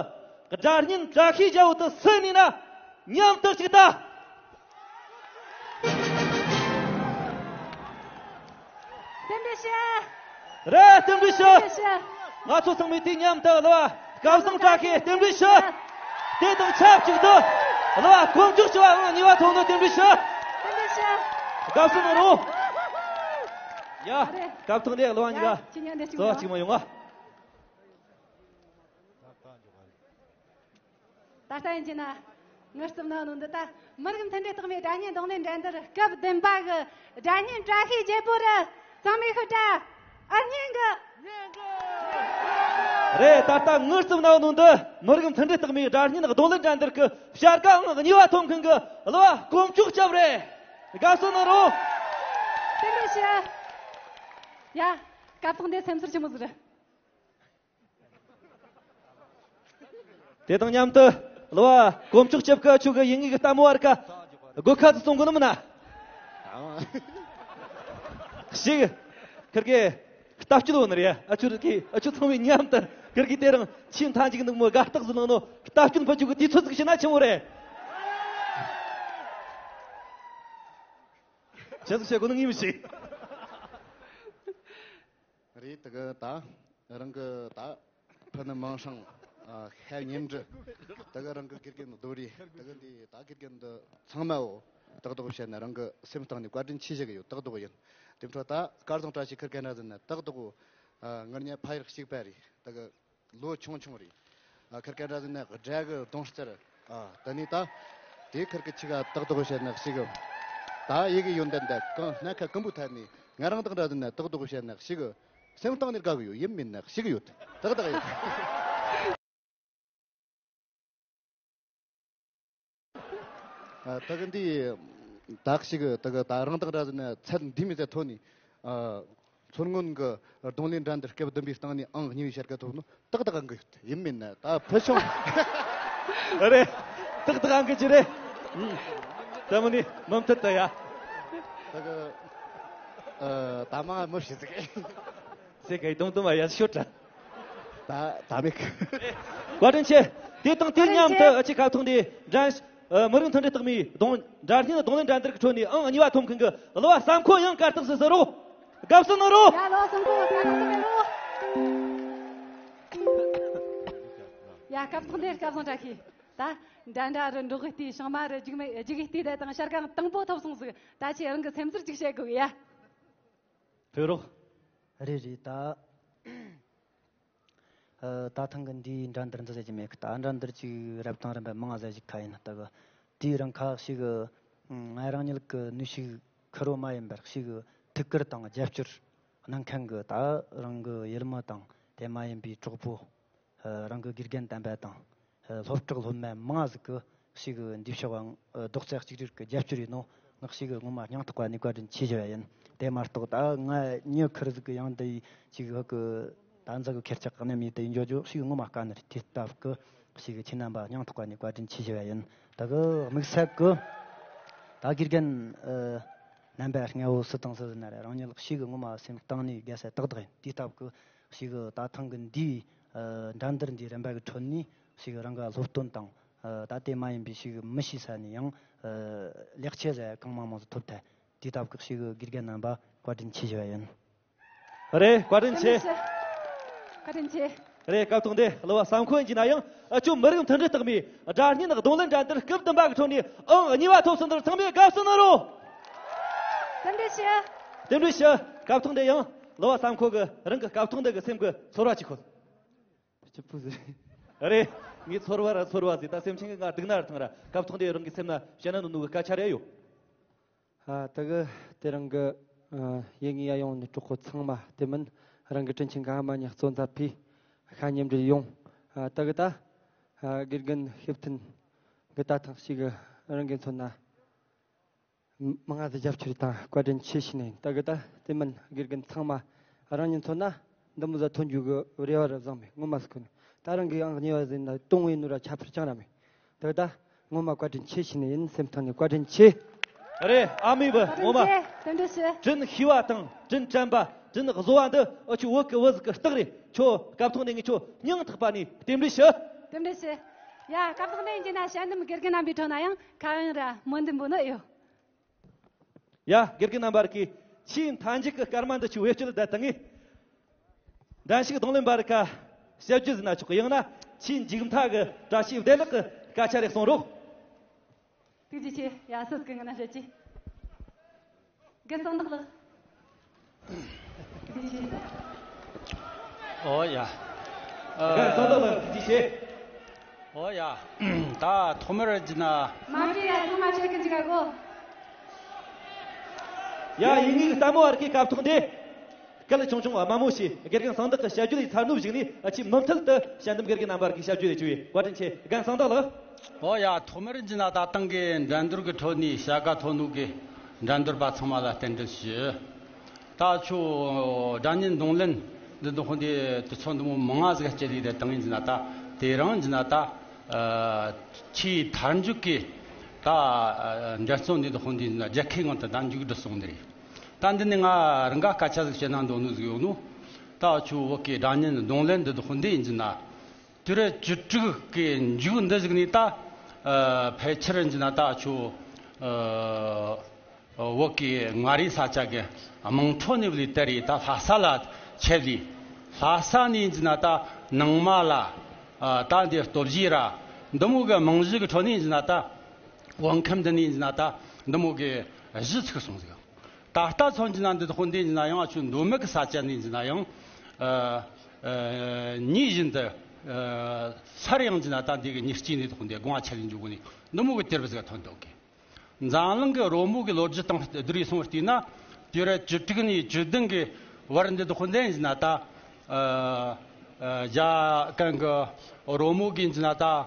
སྒྲ་སྙན་བཀྲ་ཤིས་རྒྱལ་པོ་དུ་སུ་ནས་ན་མཉམ་དུ་གཅིག་ལྟ། རྟེན་འབྲེལ་ཞུ། རེད། རྟེན་འབྲེལ་ཞུ། རྟེན་འབྲེལ་ཞུ། ང་ཚོ་ཚང་མས་དུས་མཉམ་དུ་གླུ་བ་སྐལ་བཟང་བཀྲ་ཤིས་རྟེན་འབྲེལ་ཞུ། དེ་དང་ཆབས་ཅིག་ཏུ་གླུ་བ་དཀོན་མཆོག་སྐྱབས་དབང་གཉིས་པ་ཐོན་ནོ་རྟེན་འབྲེལ་ཞུ། རྟེན་འབྲེལ་ཞུ། དགའ་བསུ་གནང་རོགས། ཡ། རེད། སྐབས་ཐོག་འདི་གླུ་བ་གཉིས་ཀ་ཡ། ཁྱེད་གཉིས་འདི་གཅིག་རྩོད་པ་མ་གཅིག་མ་ཡོང་ང་། ད་ལྟ་ཡིན་གྱི་ན། ངའི་རྩིབ་ན་ནོ་འདི་ད་མི་རིགས་མཐུན་སྒྲིལ་རྟགས་མའི་སྒྲ་སྙན་རྡུང་ལེན་འགྲན་བསྡུར་སྐབས་བདུན་པ་གི་སྒྲ་སྙན་བཀྲ་ཤིས་རྒྱལ་པོ་རི་ཚང་མས་ཤོད་དྲ། ཨ་སྙན་གི། རེད། ད་ལྟ་ངའི་རྩིབ་ནང་ནང་དུ་མི་རིགས་མཐུན་སྒྲིལ་རྟགས་མའི་སྒྲ་སྙན་རྡུང་ལེན་འགྲན་བསྡུར་གྱི་བྱ་དགའ་ཨང་གཉིས་པ་ཐོབ་མཁན་གྱི་གླུ་བ་དཀོན་མཆོག་སྐྱབས་རེད། དགའ་བསུ་གནང་རོགས། བརྟན་པོ་བྱོས། ཡ། སྐབས་ཐོག་འདི་སེམས་ཚོར་ཆི་མོ་ཟིག་རེད། དེ་དང་མཉམ་དུ་གླུ་བ་དཀོན་མཆོག་སྐྱབས་ཀྱིས་ཁྱོད་ཀྱི་ཡིན་ངེས་ཀྱི་ལྟད་མོ་བ་རིག་ག་དགོད་ཁ་ཟིག་གསུང་གི་ནི་མིན་ན། ཞིག་ཁིར་གེ་ལྟ་སྐྱོད་འོ་ནི་རེད། ཨ་ཆུ་རིག་གི་ཨ་ཆུ་ཚང་མས་མཉམ་དུ་ཁིར་གེ་དེ་རིང་ཆེས་མཐའ་མཇུག་འདུག་མོ་དགའ་རྟགས་ཟིག་ལངས་ནོ། ལྟ་སྐྱོད་ཕུད་རྒྱུ་གི་དུས་ཚོད་ཟིག་བྱིན་ན་ཆི་མོ་རེད། ཆི་ཟིག་བྱེད་དགོས་ནི་ངས་མི་ཤེས། རེད། དེ་གི་ད་རང་གི་ད་ཕུ་ནུ་མིང་སྲིང་། ཨ། ཤ་ཉེ་འབྲི། དེ་གི་རང་གི་དགེ་རྒན་རྡོ་རི། དེ་གི་འདི་ད་དགེ་རྒན་འདི་ཚང་མའོ། ཏག་ཏག་བཤད་ན་རང་གི་སེམས་གཏིང་ནས་བཀའ་དྲིན་ཆེ་ཞུ་གི་ཡོད། ཏག་ཏག་ཡིན། དེ་འཕྲོ་ད་སྐལ་བཟང་བཀྲ་ཤིས་ཁིར་ག་འདྲ་ཟེར་ན་ཏག་ཏག་ཨ། ངར་ཉ་ཕ་ཡུལ་གཅིག་པ་རེད། དེ་གི་ལོ་ཆུང་ཆུང་རེད། ཨ། ཁིར་ག་འདྲ་ཟེར་ན་དགྲ་གི་གདོང་རྩེར། ཨ། དེ་ནས་ད་དེ་ཁིར་གི་ཆི་ག་ཏག་ཏག་བཤད་ན་ཞིག་ད་ཡི་གེ་ཡོན་ཏན་ད་གང་སྣ་ཁ་ཀུན་པོ་ཐད་ནས་ང་རང་དག་འདྲ་ཟེར་ན་ཏག་ཏག་བཤད་ན་ཞིག་སེམས་གཏིང་ནས་དགའ་གི་ཡོད། ཡིན་མིན་ན་ཞིག་ཡོད། ཏག་ཏག་ཡོད། ཨ། ད་གི་འདི་དག་ཞིག་ད་གི་ད་རང་དག་འདྲ་ཟེར་ན་ཚད་འདི་མི་ཚད་ཐོན་ནས། ཨ། མཚོ་སྔོན་གྱི་རྡུང་ལེན་འགྲན་བསྡུར་སྐབས་བདུན་པའི་སྟེང་ནས་ཨང་གཉིས་པའི་བྱ་དགའ་ཐོབ་ནོ་ཏག་ཏག་ཨང་གི་ཡོད། ཡིན་མིན་ན་ད་ཕུལ་བྱུང་། རེད། ཏག་ཏག་ཨང་གི་ཅི་རེད། ཨུམ། ད་མོ་ནི་མུ་མཐུད་དུ་ཡ། ད་གི། ཨ། ད་མ་མོ་ཞིག་ཟིག་ཟེ་གའི་དུང་དུང་བ་ཡ་ཤོད་དྲ། ད་ད་མེད་གི། བཀའ་དྲིན་ཆེ། དེ་དང་དེ་མཉམ་དུ་ཨ་ཅེ་ཁ་ཐོག་འདི་འགྲན། ཨ། མི་རིགས་མཐུན་སྒྲིལ་རྟགས་མའི་རྡུང་། སྒྲ་སྙན་རྡུང་ལེན་འགྲན་བསྡུར་གྱི་ཁྲོད་ནས་ཨང་གཉིས་པ་ཐོབ་མཁན་གྱི་གླུ་བ་བསམ་ཁོ་ཡང་གར་སྟེགས་སུ་ཟུར་རོགས། དགའ་བསུ་གནང་རོགས། ཡ། གླུ་བ་བསམ་ཁོ་གར་སྟེགས་སུ་ཕེབས་རོགས། ཡ། སྐབས་ཐོག་འདིར་སྐལ་བཟང་བཀྲ་ཤིས། ད་འདྲ་འདྲ་རུ་འགྲོགས་གི་བལྟས། བྱང་མ་རུ་རྒྱུག་མེད་རྒྱུག་གི་བལྟས། དེ་དང་བྱ་དགའ་དང་པོ་ཐོབ་སོང་ཟིག་ད་ཁྱེད་རང་གི་སེམས་ཚོར་ཅིག་བཤད་དགོས་གི་ཡ། ཕེབས་རོགས། རེད་རེད། ད། ཨ། ད་ཐེངས་ཀྱི་འདིའི་འགྲན་བསྡུར་འདི་ཟེར་གྱི་མེད་གི། ད་འགྲན་བསྡུར་ཅིག་རབ་དང་རིམ་པ་མང་ཟེར་ཞིག་ཁ་ཡིན་ན། ད་གི་དེའི་རིང་ཁ་ཞིག་གི་ང་རང་ཉིད་ཀྱི་ནུས་ཤུགས་ཁེར་རོ་མ་ཡིན་པར་ཞིག་གི་ཐུགས་ཁུར་དང་རྒྱབ་སྐྱོར་གནང་མཁན་གྱི་ད་རང་གི་ཡུལ་མི་དང་དེ་མ་ཡིན་པའི་གྲོགས་པོ། ཨ། རང་གི་དགེ་རྒན་དམ་པ་དང་། ཨ། སློབ་གྲོགས་སློབ་མ་མང་ཟིག་གི་ཞིག་གི་འདི་ཕྱོགས་ཨང་། ཨ། རྡོག་རྩ་གཅིག་སྒྲིལ་གྱི་རྒྱབ་སྐྱོར་ཡིན་ནོ། ང་ཞིག་གི་ངོ་མ་སྙིང་ཐག་པ་ནས་བཀའ་དྲིན་ཆེ་ཞུ་བ་ཡིན། དེ་མ་གཏོགས་ད་ང་མྱི་ཁེར་ཟིག་གི་ཡང་འདི་ཅིག་ཧ་གི་ད་འཛི་གི་ཁེར་ཆག་གི་ནམ་ཡིན་དེ་འཇོ་འཇོ་ཞིག་ངོ་མ་དཀའ་ནི་རེད། དེ་སྟབས་གི་ཞིག་གི་ཁྱེད་རྣམ་པ་སྙིང་ཐག་པ་ནས་བཀའ་དྲིན་ཆེ་ཞུ་བ་ཡིན། ད་གི་དམིགས་བསལ་གི་ད་དགེ་རྒན། ཨ། རྣམ་པ་ལྔ་བོ་སུ་དང་སུ་ཟེར་ན་རེད། རང་ཉིད་ཞིག་གི་ངོ་མ་སེམས་གཏིང་ནས་དགའ་ས་ཏག་ཏག་ཡིན། དེ་སྟབས་གི་ཞིག་གི་ད་ཐེངས་གི་འདིའི། ཨ། འགྲན་བསྡུར་འདིའི་རིམ་པ་གི་ཁྲོད་ནས་ཞིག་གི་རང་གི་སློབ་སྟོན་དང་། ཨ། ད་དེ་མ་ཡིན་པའི་ཞིག་མི་ཤེས་ས་ནས་ཡང་། ཨ། ལེགས་ཆ་ཟེར་གང་མང་མང་ཟིག་ཐོབ་ཐལ། དེ་སྟབས་ཀྱི་ཞིག་དགེ་རྒན་རྣམ་པ་བཀའ་དྲིན་ཆེ་ཞུ་བ་ཡིན། རེད། བཀའ་དྲིན་ཆེ། བཀའ་དྲིན་ཆེ། རེད། སྐབས་ཐོག་འདི་གླུ་བ་བསམ་ཁོ་ཡིན་གྱི་ན་ཡང་། ཨ། ཅོ་མི་རིགས་མཐུན་སྒྲིལ་རྟགས་མའི་སྒྲ་སྙན་རྡུང་ལེན་འགྲན་བསྡུར་སྐབས་བདུན་པ་གི་ཁྲོད་ནས་ཨང་གཉིས་པ་ཐོབ་ཟིན་པར་ཚང་མས་དགའ་བསུ་གནང་རོགས། རྟེན་འབྲེལ་ཞུ། རྟེན་འབྲེལ་ཞུ། སྐབས་ཐོག་འདི་ཡང་གླུ་བ་བསམ་ཁོ་གི་རང་གི་སྐབས་ཐོག་འདི་གི་སེམས་གི་ཚོར་བ་ཅིག་ཁོད། སྐྱིད་པོ་ཟེར། རེད། ངའི་ཚོར་བ་ར་ཚོར་བ་ཟེར། ད་སེམས་ཅན་གྱི་ང་སྡུག་ན་ར་ཐང་ར། སྐབས་ཐོག་འདི་རང་གི་སེམས་ན་བཤད་ན་ནོ་ནོ་གི་སྐད་ཆ་རེ་ཡོད། ཨ། ད་གི་དེ་རང་གི། ཨ། ཡིན་ངེས་ཡ་ཡོང་ནི་གྲོགས་པོ་ཚང་མ། དེ་མིན་རང་གི་དྲིན་ཆེན་ག་མ་ཉག་བཙོན་ཚ་ཕི་ཤ་ཉེ་འབྲེལ་ཡོང་། ཨ། ད་གི་ད། ཨ། དགེ་རྒན་ཤེབ་ཐིན་གི་ད་ཐང་ཞིག་གི་རང་གི་མཚོན་ན། མ་ང་ཚོ་རྒྱབ་སྐྱོར་དང་བཀའ་དྲིན་ཆེ་ཞུ་ནས། ད་གི་ད་དེ་མིན་དགེ་རྒན་ཚང་མ་རང་ཉིད་མཚོན་ན་འདི་མོ་ཟ་ཐོན་རྒྱུ་གི་རེ་བ་ར་བཟང་མེད། ངོ་མ་སུ་ཁོ་ནས་ད་རང་གི་ཨང་གཉིས་པ་ཟིན་ན་གཏོང་བའི་ནུ་ར་ཁྱད་པར་ཅང་ར་མེད། ད་གི་ད་ངོ་མ་བཀའ་དྲིན་ཆེ་ཞུ་ནས་ཡིན། སེམས་ཐང་ནས་བཀའ་དྲིན་ཆེ། རེད། ཨ་མའི་བུ་ངོ་མ། བཀའ་དྲིན་ཆེ། བཀའ་དྲིན་ཆེ། དྲིན་ཤེས་པ་དང་དྲིན་དྲན་པ། དྲིན་གཟོ་བ་འདི་ཨ་ཆུ་བོད་ཀྱི་བུ་ཟིག་གི་རྟགས་རེད། ཁྱོད་སྐབས་ཐོག་ནས་ངས་ཁྱོད་སྙིང་ཐག་པ་ནས་རྟེན་འབྲེལ་ཞུ། རྟེན་འབྲེལ་ཞུ། ཡ། སྐབས་ཐོག་ནས་ཡིན་གྱི་ན་དཔྱད་འདེམས་དགེ་རྒན་རྣམ་པའི་ཁྲོད་ན་ཡང་ཁ་ཡོན་ར་མོ་འདི་འབུ་ནི་ཡོད། ཡ། དགེ་རྒན་རྣམ་པར་གི་ཆེས་མཐའ་མཇུག་གི་སྐར་མ་འདི་ཆུ་བེད་སྤྱོད་བསྡད་དང་ངས། འགྲན་ཞུགས་རྡུང་ལེན་པར་ཁ་བཤད་རྒྱུ་ཟིན་ན་ཆོག་གི། ཡང་ན་ཆེས་མཇུག་མཐའ་གི་བཀྲ་ཤིས་བདེ་ལེགས་གི་སྐད་ཆ་རེ་གསུང་རོགས། ཐུགས་རྗེ་ཆེ། ཡ། སུ་གི་ང་ན་བཤད་ཀྱི། རྒན་གསང་བདག་ལགས། ཐུགས་རྗེ་ཆེ། ཨོ་ཡ། རྒན་གསང་བདག་ལགས་ཐུགས་རྗེ་ཆེ། ཨོ་ཡ། ད་ཐོག་མར་གྱི་ན། མ་བྲིས་ཡ་ཐོག་མ་བཤད་གི་འཇིག་ག་གོ། ཡ། ཡིན་ངེས་ཀྱི་ལྟད་མོ་བར་གྱི་སྐབས་ཐོག་འདི། གལ་ཆུང་ཆུང་དམའ་མོ་ཞེས་དགེ་རྒན་གསང་བདག་གི་ཞབས་ཞུ་ལས་ཚར་ནུབ་བཞུགས་ནས། ཆེས་མུ་མཐུད་དུ་དཔྱད་འདེམས་དགེ་རྒན་རྣམ་པར་གྱི་ཞབས་ཞུ་ལས་བྱུང་བའི་བཀའ་དྲིན་ཆེ། རྒན་གསང་བདག་ལགས། ཨོ་ཡ། ཐོག་མར་ཡིན་ན་ད་ཐེངས་ཀྱི་འགྲན་བསྡུར་གྱི་ཁྲོད་ནས་བྱ་དགའ་ཐོབ་ནོ་གི་འགྲན་བསྡུར་པ་ཚང་མ་ལ་རྟེན་འབྲེལ་ཞུ། ད་ཁྱོད་སྒྲ་སྙན་རྡུང་ལེན་འདི་འདི་ཁོ་འདི་དུས་ཚོད་འདི་མོ་མང་ང་ཟིག་སྤྱད་ལས་དེ་དང་ཡིན་ན་ད། དེ་རིང་ཡིན་ན་ད་ཆེས་མཐའ་མཇུག་གི་ད་འགྲན་རྩོད་འདི་འདི་ཁོ་འདི་ཡིན་ན་རྒྱལ་ཁའི་ངང་དུ་ད་མཇུག་སྒྲིལ་སོང་ནི་རེད། ད་འདི་ནི་ང་རང་ག་སྐད་ཆ་ཟིག་བཤད་ན་འདོད་ནོ་ཟིག་ཡོད་ནོ། ད་ཁྱོད་བོད་ཀྱི་སྒྲ་སྙན་རྡུང་ལེན་འདི་འདི་ཁོ་འདི་ཡིན་ན། དུས་རབས་བཅུ་དྲུག་གི་མཇུག་འདི་ཟིག་ནས་ད་ཨ་ཕལ་ཆེར་ཡིན་ན་ད་ཁྱོད་ཨ་བོད་ཀྱི་མངའ་རིས་ས་ཆ་གི་དམངས་ཁྲོད་ནས་བློས་བཏང་རེད། ད་ལྷ་ས་ལ་ཆེད་ལས། ལྷ་ས་ནས་ཡིན་ན་ད་ནང་མ་ལ་ཨ་ད་འདི་སྟོབས་གཞས་ར་འདི་མོ་གི་རྨང་གཞི་གི་ཁྲོད་ནས་ཡིན་ན་ད་བང་ཁམས་འདི་ནས་ཡིན་ན་ད་འདི་མོ་གི་གཞི་ཚུགས་སོང་ཟིག། ད་ལྟ་ཚོ་ཡིན་ན་འདི་དག་འདི་ཡིན་ན་ཡང་ཁྱོད་མདོ་སྨད་ཀྱི་ས་ཆ་ནས་ཡིན་ན་ཡང་ཨ་ཨ་ཉིན་བཞིན་དུ་ཨ་སར་ཡང་ཡིན་ན་ད་འདི་གི་ཉིན་གཅིག་འདི་དག་འདི་དགོང་ཆ་ལས་འཇུག་གོ་ནི་འདི་མོ་གི་དུས་རབས་ཟིག་ཐོན་འདུག་གི། འཛམ་གླིང་གི་རོལ་མོ་གི་ལོ་རྒྱུས་དང་བསྡུར་ཡིས་སོང་བལྟས་ན། དུས་རབས་བཅུ་དྲུག་ནས་བཅུ་བདུན་གི་བར་འདི་དག་འདི་ཡིན་ན་ད་ཨ་ཨ་རྒྱ་གན་གི་རོལ་མོ་གི་ཡིན་ན་ད་ཨ་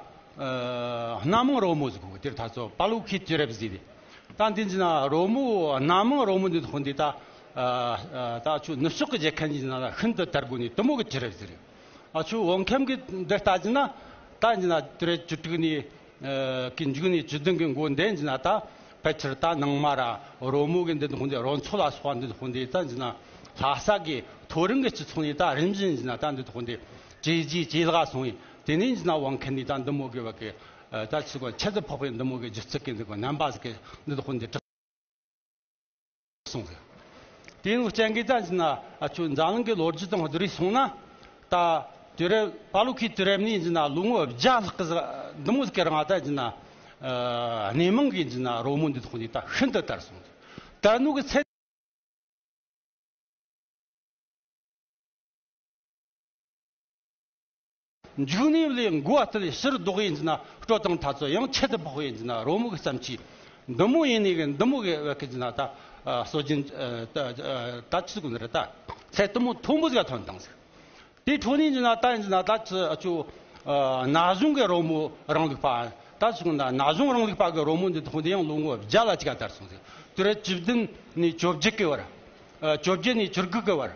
སྣ་མང་རོལ་མོ་ཟིག་གོ། དེར་ད་ཚོ་པ་ལོ་ཁི་དུས་རབས་ཟིག་རེད། ད་འདི་ཡིན་ན་རོལ་མོ་སྣ་མང་རོལ་མོ་འདི་དག་འདི་ད་ཨ་ཨ་ད་ཁྱོད་ནུབ་ཕྱོགས་ཀྱི་རྒྱལ་ཁབ་ཡིན་ན་ཤིན་ཏུ་དར་གོ་ནི་དེ་མོ་གི་དུས་རབས་ཟིག་རེད། ཨ་ཁྱོད་བང་ཁམས་གི་འདི་ལྟ་ཡིན་ན་ད་ཡིན་ན་དུས་རབས་བཅུ་དྲུག་ནས་ཨ་གི་མཇུག་ནས་བཅུ་བདུན་གི་འགོ་འདི་ཡིན་ན་ད་ཕལ་ཆེར་ད་ནང་མ་ར་རོལ་མོ་གི་འདི་དག་འདི་རོལ་མཚོ་ལ་སོགས་པ་འདི་དག་འདི་ད་ཡིན་ན་ལྷ་ས་གི་མཐོ་རིམ་གི་སྤྱི་ཚོགས་ནས་ད་རིམ་བཞིན་ཡིན་ན་ད་འདི་དག་འདི་ཇེ་ཇེ་ཇེ་ལེགས་སོང་བས། དེ་ནས་ཡིན་ན་བང་ཁམས་ནས་ད་འདི་མོ་གི་བ་གི་ཨ་ད་ཆི་གོ་ཁྱད་དུ་འཕགས་པའི་འདི་མོ་གི་སྒྱུ་རྩལ་གི་འདི་གོ་རྣམ་པ་ཟིག་གི་འདི་དག་འདི་གྲུབ་སོང་ཟིག། དེ་ནས་སྤྱན་གྱིས་ད་ཡིན་ན་ཨ་ཁྱོད་འཛམ་གླིང་གི་ལོ་རྒྱུས་དང་བསྡུར་ཡིས་སོང་ན། ད་དུས་རབས་པ་ལོ་ཁི་དུས་རབས་ནས་ཡིན་ན་ལོ་ངོ་བརྒྱ་ལྷག་གི་ཟིག་འདི་མོ་ཟིག་གི་རིང་ད་ཡིན་ན་ཨ་སྣེ་མང་གི་ཡིན་ན་རོལ་མོ་འདི་དག་འདི་ད་ཤིན་ཏུ་དར་སོང་ཟིག། དར་ནོ་གི་ཚད། མཇུག་ནས་ལས་འགོ་བ་ལྟར་ཕྱིར་ལྡོག་ཡིན་ན་སྤྲོ་དང་ཐ་ཚོ་ཡང་ཁྱད་དུ་འཕགས་ཡིན་ན་རོལ་མོ་གི་བརྩམས་ཆོས་འདི་མོ་ཡིན་ནི་གི་འདི་མོ་གི་བ་གི་ཡིན་ན་ད་ཨ་སྲོལ་རྒྱུན་ཨ་ད་ཨ་ད་ཆི་ཟིག་གོ་ནི་རེད། ད་ཚད་དེ་མོ་མཐོན་པོ་ཟིག་ཐོན་བཏང་ཟིག། དེ་འཕྲོ་ནས་ཡིན་ན་ད་ཡིན་ན་ད་ཆི་ཨ་ཆོ་ཨ་ན་གཞུང་གི་རོལ་མོ་རིང་ལུགས་པ། ད་ཆི་གོ་ན་ན་གཞུང་རིང་ལུགས་པ་གི་རོལ་མོ་འདི་དག་འདི་ཡང་ལོ་ངོ་བརྒྱ་ལ་ཅིག་ག་དར་སོང་ཟིག། དུས་རབས་བཅུ་བདུན་ནས་བཅོ་བརྒྱད་གི་བར། ཨ་བཅོ་བརྒྱད་ནས་བཅུ་དགུ་གི་བར།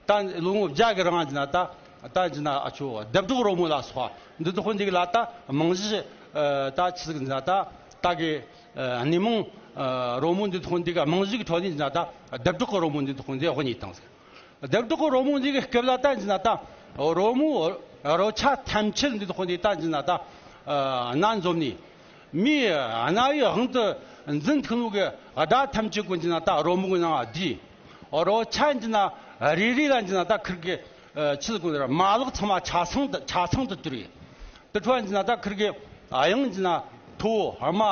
ད་ལོ་ངོ་བརྒྱ་གི་རིང་ཡིན་ན་ད་ད་ཡིན་ན་ཨ་ཆོ་ལྡབ་སྒྲོག་རོལ་མོ་ལ་སོགས་པ་འདི་དག་འདི་གི་ལ་ད་རྨང་གཞི་ཨ་ད་ཆི་ཟིག་ཡིན་ན་ད་ད་གི་ཨ་སྣེ་མང་ཨ་རོལ་མོ་འདི་དག་འདི་གི་རྨང་གཞི་གི་ཁྲོད་ནས་ཡིན་ན་ད་ལྡབ་སྒྲོག་གི་རོལ་མོ་འདི་དག་འདི་དབུ་བརྙེས་བཏང་ཟིག། ལྡབ་སྒྲོག་གི་རོལ་མོ་འདི་གི་སྐབས་ལ་ད་ཡིན་ན་ད་རོལ་མོ་རོལ་ཆ་ཐམས་ཅད་འདི་དག་འདི་ད་ཡིན་ན་ད་ཨ་སྣ་འཛོམས་ནས། མིའི་རྣ་བའི་དབང་དུ་འཛིན་ཐུབ་ནོ་གི་སྒྲ་ཐམས་ཅད་ཀུན་གྱི་ནང་ད་རོལ་མོ་གི་ནང་བསྡུས། རོལ་ཆ་གྱི་ནང་རེ་རེ་ལ་གྱི་ནང་ད་ཁིར་གི་ཨ་ཆི་ཟིག་གོ་ནི་ར་མ་ལག་ཚང་མ་ཆ་ཚང་དུ་ཆ་ཚང་དུ་གྱུར་ཡོད། དེ་འཕྲོ་གྱི་ནང་ད་ཁིར་གི་དབྱངས་གྱི་ནང་མཐོ་དམའ་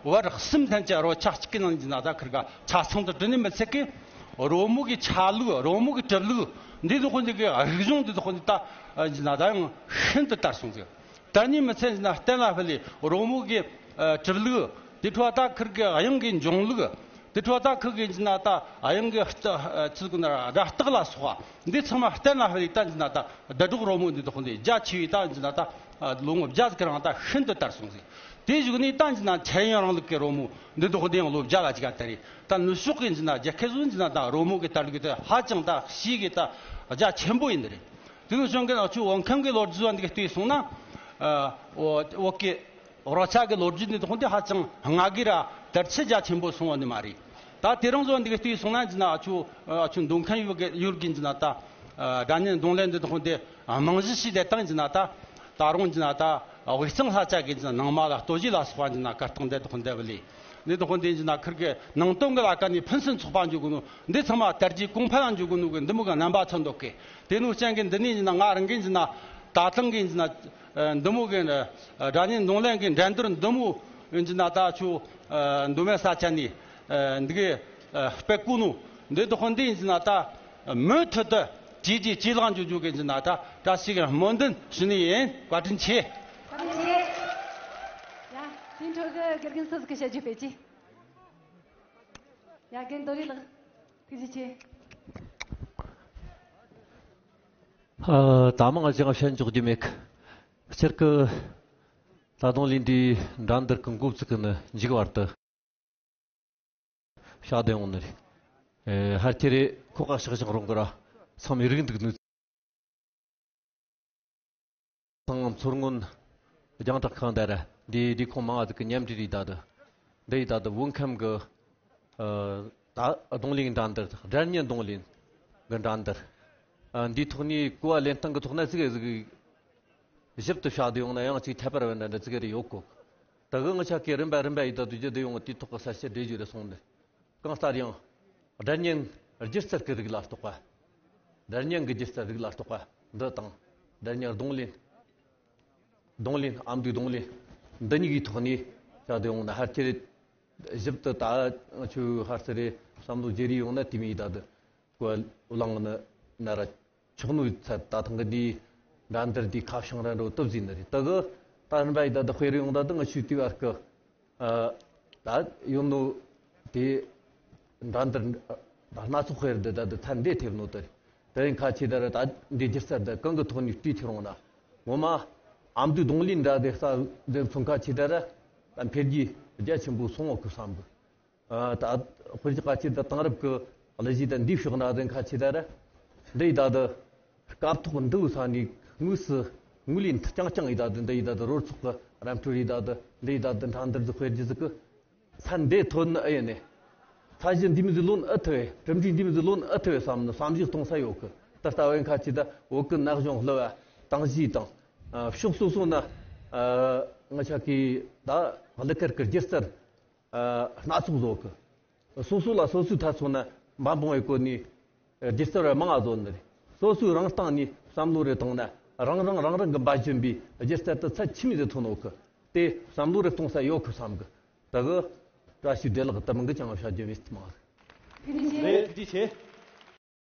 བར་གསུམ་ཐམས་ཅད་རོལ་ཆ་གཅིག་གི་ནང་གྱི་ནང་ད་ཁིར་ག་ཆ་ཚང་དུ་གྲུབ་ནི་མི་ཚད་ཀི། རོལ་མོ་གི་ཆ་ལུགས་རོལ་མོ་གི་གྲུབ་ལུགས་འདི་དག་འདི་གི་རིག་གཞུང་འདི་དག་འདི་ད་ཨ་གྱི་ནང་ད་ཡང་ཤིན་ཏུ་དར་སོང་ཟིག། དར་ནི་མི་ཚད་ན་གཏན་ལ་ཕབ་ལས་རོལ་མོ་གི་ཨ་གྲུབ་ལུགས། དེ་འཕྲོ་ད་ཁིར་གི་དབྱངས་གི་འབྱུང་ལུགས། དེ་འཕྲོ་ད་ཁིར་གི་ཡིན་ན་ད་དབྱངས་གི་རྟ་ཨ་ཆི་ཟིག་ན་སྒྲ་རྟགས་ལ་སོགས་པ་འདི་ཚང་མ་གཏན་ལ་ཕབ་ལས་ད་ཡིན་ན་ད་ལྡབ་སྒྲོག་རོལ་མོ་འདི་དག་འདི་རྒྱ་ཆེ་བའི་ད་ཡིན་ན་ད་ཨ་ལོ་ངོ་བརྒྱ་ཟིག་གི་རིང་ད་ཤིན་ཏུ་དར་སོང་ཟིག། དེ་བཞུགས་ནས་ད་ཡིན་ན་ཆ་ཡོན་རིང་ལུགས་ཀྱི་རོལ་མོ་འདི་དག་འདི་ཡང་ལོ་བརྒྱ་ལ་ཅིག་ག་དར་རེད། ད་ནུབ་ཕྱོགས་ཀྱི་ཡིན་ན་རྒྱལ་ཁབ་སུ་ཡིན་ན་ད་རོལ་མོ་གི་དར་ལུགས་དེ་ཧ་ཅང་ད་ཞེ་གི་ད་རྒྱ་ཆེན་པོ་ཡིན་ནི་རེད། དེ་ནས་བྱུང་གི་ནང་ཆོས་བང་ཁམས་ཀྱི་ལོ་རྒྱུས་འདི་ག་བལྟས་སོང་ན། ཨ་འོ་འོ་ཀེ། རོལ་ཆ་གི་ལོ་རྒྱུས་འདི་དག་འདི་ཧ་ཅང་སྔ་གི་ར་དར་ཆ་རྒྱ་ཆེན་པོ་སོང་བ་ནི་མ་རེད། ད་དེ་རིང་བཟོ་འདི་ག་བལྟས་སོང་ན་ཡིན་ན་ཨ་ཆོ་ཨ་ཆོ་མདོ་ཁམས་ཡུལ་གི་ཡུལ་གི་ཡིན་ན་ད་ཨ་སྒྲ་སྙན་རྡུང་ལེན་འདི་དག་འདི་རྨང་གཞི་ཞིག་ལས་བཏང་ཡིན་ན་ད་ད་རུང་ཡིན་ན་ད་དབུས་གཙང་ས་ཆ་གི་ཡིན་ན་ནང་མ་ལ་སྟོད་གཞས་ལ་སོགས་པ་ཡིན་ན་གར་སྟེགས་འདི་དག་འདི་བ་ལས། འདི་དག་འདི་ཡིན་ན་ཁིར་གི་ནང་དོན་གི་ལ་ཀ་ནས་ཕུན་སུམ་ཚོགས་པ་འཇུག་གི་ནོ་འདི་ཚང་མ་དར་རྒྱས་གོང་འཕེལ་ལ་འཇུག་གི་ནོ་གི་འདི་མོ་གི་རྣམ་པ་ཚོ་འདུག་གི། དེ་ནོ་ཅན་གི་འདི་ནས་ཡིན་ན་ང་རང་གི་ཡིན་ན་ད་ཐེངས་གི་ཡིན་ན་འདི་མོ་གི་སྒྲ་སྙན་རྡུང་ལེན་གི་འགྲན་བསྡུར་འདི་མོ་ཡིན་ན་ད་ཆུ་མདོ་སྨད་ས་ཆ་ནས་འདི་གི་སྤེལ་གོ་ནོ་འདི་དག་འདི་ཡིན་ན་ད་མུ་མཐུད་དུ་ཇེ་ཇེ་ཇེ་ལེགས་འགྱོ་རྒྱུ་གི་ཡིན་ན་ད་བཀྲ་ཤིས་ཀྱི་སྨོན་འདུན་ཞུ་ནི་ཡིན། བཀའ་དྲིན་ཆེ། བཀའ་དྲིན་ཆེ། ཡ། དེའི་འཕྲོ་གི་དགེ་རྒན་སོ་སོ་གི་དཔྱད་བརྗོད་སྤེལ་གྱིས། ཡ། རྒན་རྡོ་རི་ལགས། ཐུགས་རྗེ་ཆེ། ཨ། ད་མང་ཅང་བཤད་འཇོག་རྒྱུ་མེད་གི། སྤྱིར་གི་ད་རྡུང་ལེན་འདིའི་འགྲན་བསྡུར་གི་འགོ་བཙུགས་གི་ནི་མཇུག་བར་དུ་བཤད་བསྡད་ཡོང་ནི་རེད། ཨེ། ཧར་ཁྱེར་རེ་ཁོ་ཁ་ཤག་ཤག་རུང་གི་ར་ཚང་མས་རིག་འདུག་ནི། ཚང་མཚོ་སྔོན་རྒྱང་བསྒྲགས་ཁང་དེ་ར་འདིའི་ལས་ཁུངས་མང་ང་ཟིག་གི་མཉམ་འབྲེལ་རེད། ད་དུ་འདི་ཡི་ད་དུ་བོད་ཁམས་གི་ཨ། ད་རྡུང་ལེན་འགྲན་བསྡུར། སྒྲ་སྙན་རྡུང་ལེན་གི་འགྲན་བསྡུར། ཨ། འདིའི་ཐོག་ནས་གོ་བ་ལེན་སྟངས་གི་ཐོག་ན་ཙི་གེ་ཟིག་ཞིབ་ཏུ་བཤད་དུ་ཡོང་ན་ཡང་ཅིག་ཁྱད་པར་བ་འདྲ་འདྲ་ཙི་གེ་རེ་ཡོད་གོ། ད་གི་ང་ཆ་གི་རིམ་པ་རིམ་པ་ཡི་ད་དུ་རྒྱུ་དུ་ཡོང་དེའི་ཐོག་གི་གསལ་བཤད་རེ་ཞུ་རེ་སོང་ནས། གང་ལྟར་ཡང་སྒྲ་སྙན་སྒྱུ་རྩལ་གི་རིགས་ལ་གཏོགས་པ། སྒྲ་སྙན་གི་སྒྱུ་རྩལ་རིགས་ལ་གཏོགས་པ་འདི་དང་། སྒྲ་སྙན་རྡུང་ལེན། རྡུང་ལེན། ཨ་མདོའི་རྡུང་ལེན། འདི་གཉིས་ཀྱི་ཐོག་ནས་བཤད་དུ་ཡོང་ན་ཧར་ཁྱེར་ཞིབ་ཏུ་ད་ང་ཆོས་ཧར་ཚེ་རེ་བསམ་བློ་བརྗེ་རེ་ཡོང་ན་དེ་མིན་ད་དུ་གོ་བ་བླངས་ནི་ན་ར་ཆོག་ནོ་ཚད། ད་ཐེངས་གི་འདིའི་འགྲན་བསྡུར་འདི་ཁ་བྱང་ར་འགྲོ་སྟབས་ཟིན་ནི་རེད། ད་གི་ད་རིམ་པ་ཡི་ད་དུ་དཔེ་རེ་ཡོང་ད་དུ་ང་ཆོས་དུས་བར་གི་ཨ། ད་ཡོད་ནོ་དེ་འགྲན་བསྡུར་ད་སྣ་ཚོགས་དཔེར་འདི་ད་དུ་ཚད་འདི་ཐེབས་ནོ་དེ་རེད། དེ་རིང་ཁ་ཆེ་ད་ར་ད་འདི་སྒྱུ་རྩལ་འདི་གང་གི་ཐོག་ནས་བྲིས་ཁྱེར་འོང་ན། ངོ་མ་ཨ་མདོའི་རྡུང་ལེན་འདྲ་དེ་ས་འདི་མཚོན་ཁ་ཆེ་ད་ར་ད་འཕེལ་རྒྱས་རྒྱ་ཆེན་པོ་སོང་བ་གི་བསམ་གི། ཨ། ད་དཔེར་ཁ་ཆེ་ད་དེང་རབས་ཀྱི་གླུ་གཞས་ད་འདི་ཕྱོགས་ན་དེ་ཁ་ཆེ་ད་ར་འདི་ཡི་ད་དུ་སྐབས་ཐོག་འདི་བོ་ས་ནས་དངོས་སུ་ངོས་ལེན་རྐྱང་རྐྱང་ཡི་ད་དུ་འདི་ཡི་ད་དུ་རོལ་ཚོགས་ཀྱི་ར་འཕྲོད་ཡི་ད་དུ་འདི་ཡི་ད་དུ་འགྲན་བསྡུར་ཟིག་སྤེལ་རྒྱུ་ཟིག་གི་ཚད་འདི་ཐོན་ནི་ཨེ་ཡིན་ནི། ཚད་གཞི་འདི་མི་ཟིག་ལོན་ཨེ་ཐུབ་བས། གྲུབ་འབྲས་འདི་མི་ཟིག་ལོན་ཨེ་ཐུབ་བས་བསམ་ནི་བསམ་གཞིག་གཏོང་ས་ཡོད་གི། ད་ལྟ་བས་ཁ་ཆེ་ད་བོད་ཀྱི་ན་གཞོན་གླུ་བ་དང་གཞས་དང་། ཨ། ཕྱོགས་སོ་སོ་ན། ཨ། ང་ཆ་གི་ད་གླུ་གར་གི་སྒྱུ་རྩལ། ཨ། སྣ་ཚོགས་བཟོ་གི། སོ་སོ་ལ་སོ་སོའི་ཐ་ཚོ་ན་མ་འབུང་བའི་སྐོར་ནས་སྒྱུ་རྩལ་བ་མང་ང་བཟོ་ནི་རེད། སོ་སོའི་རང་སྟེང་ནས་བསམ་བློ་རེ་བཏང་ན་རང་རང་རང་རང་གི་འབའ་ཞིག་པའི་སྒྱུ་རྩལ་དུ་ཚད་ཆི་མི་ཟིག་ཐོན་ནོ་གི། དེ་བསམ་བློ་རེ་གཏོང་ས་ཡོད་གི་བསམ་གི། ད་གི་བཀྲ་ཤིས་བདེ་ལེགས་དུ་མང་གི་ཅང་བྱ་རྒྱུ་མེད་མ་རེད། ཐུགས་རྗེ་ཆེ། རེད། ཐུགས་རྗེ་ཆེ།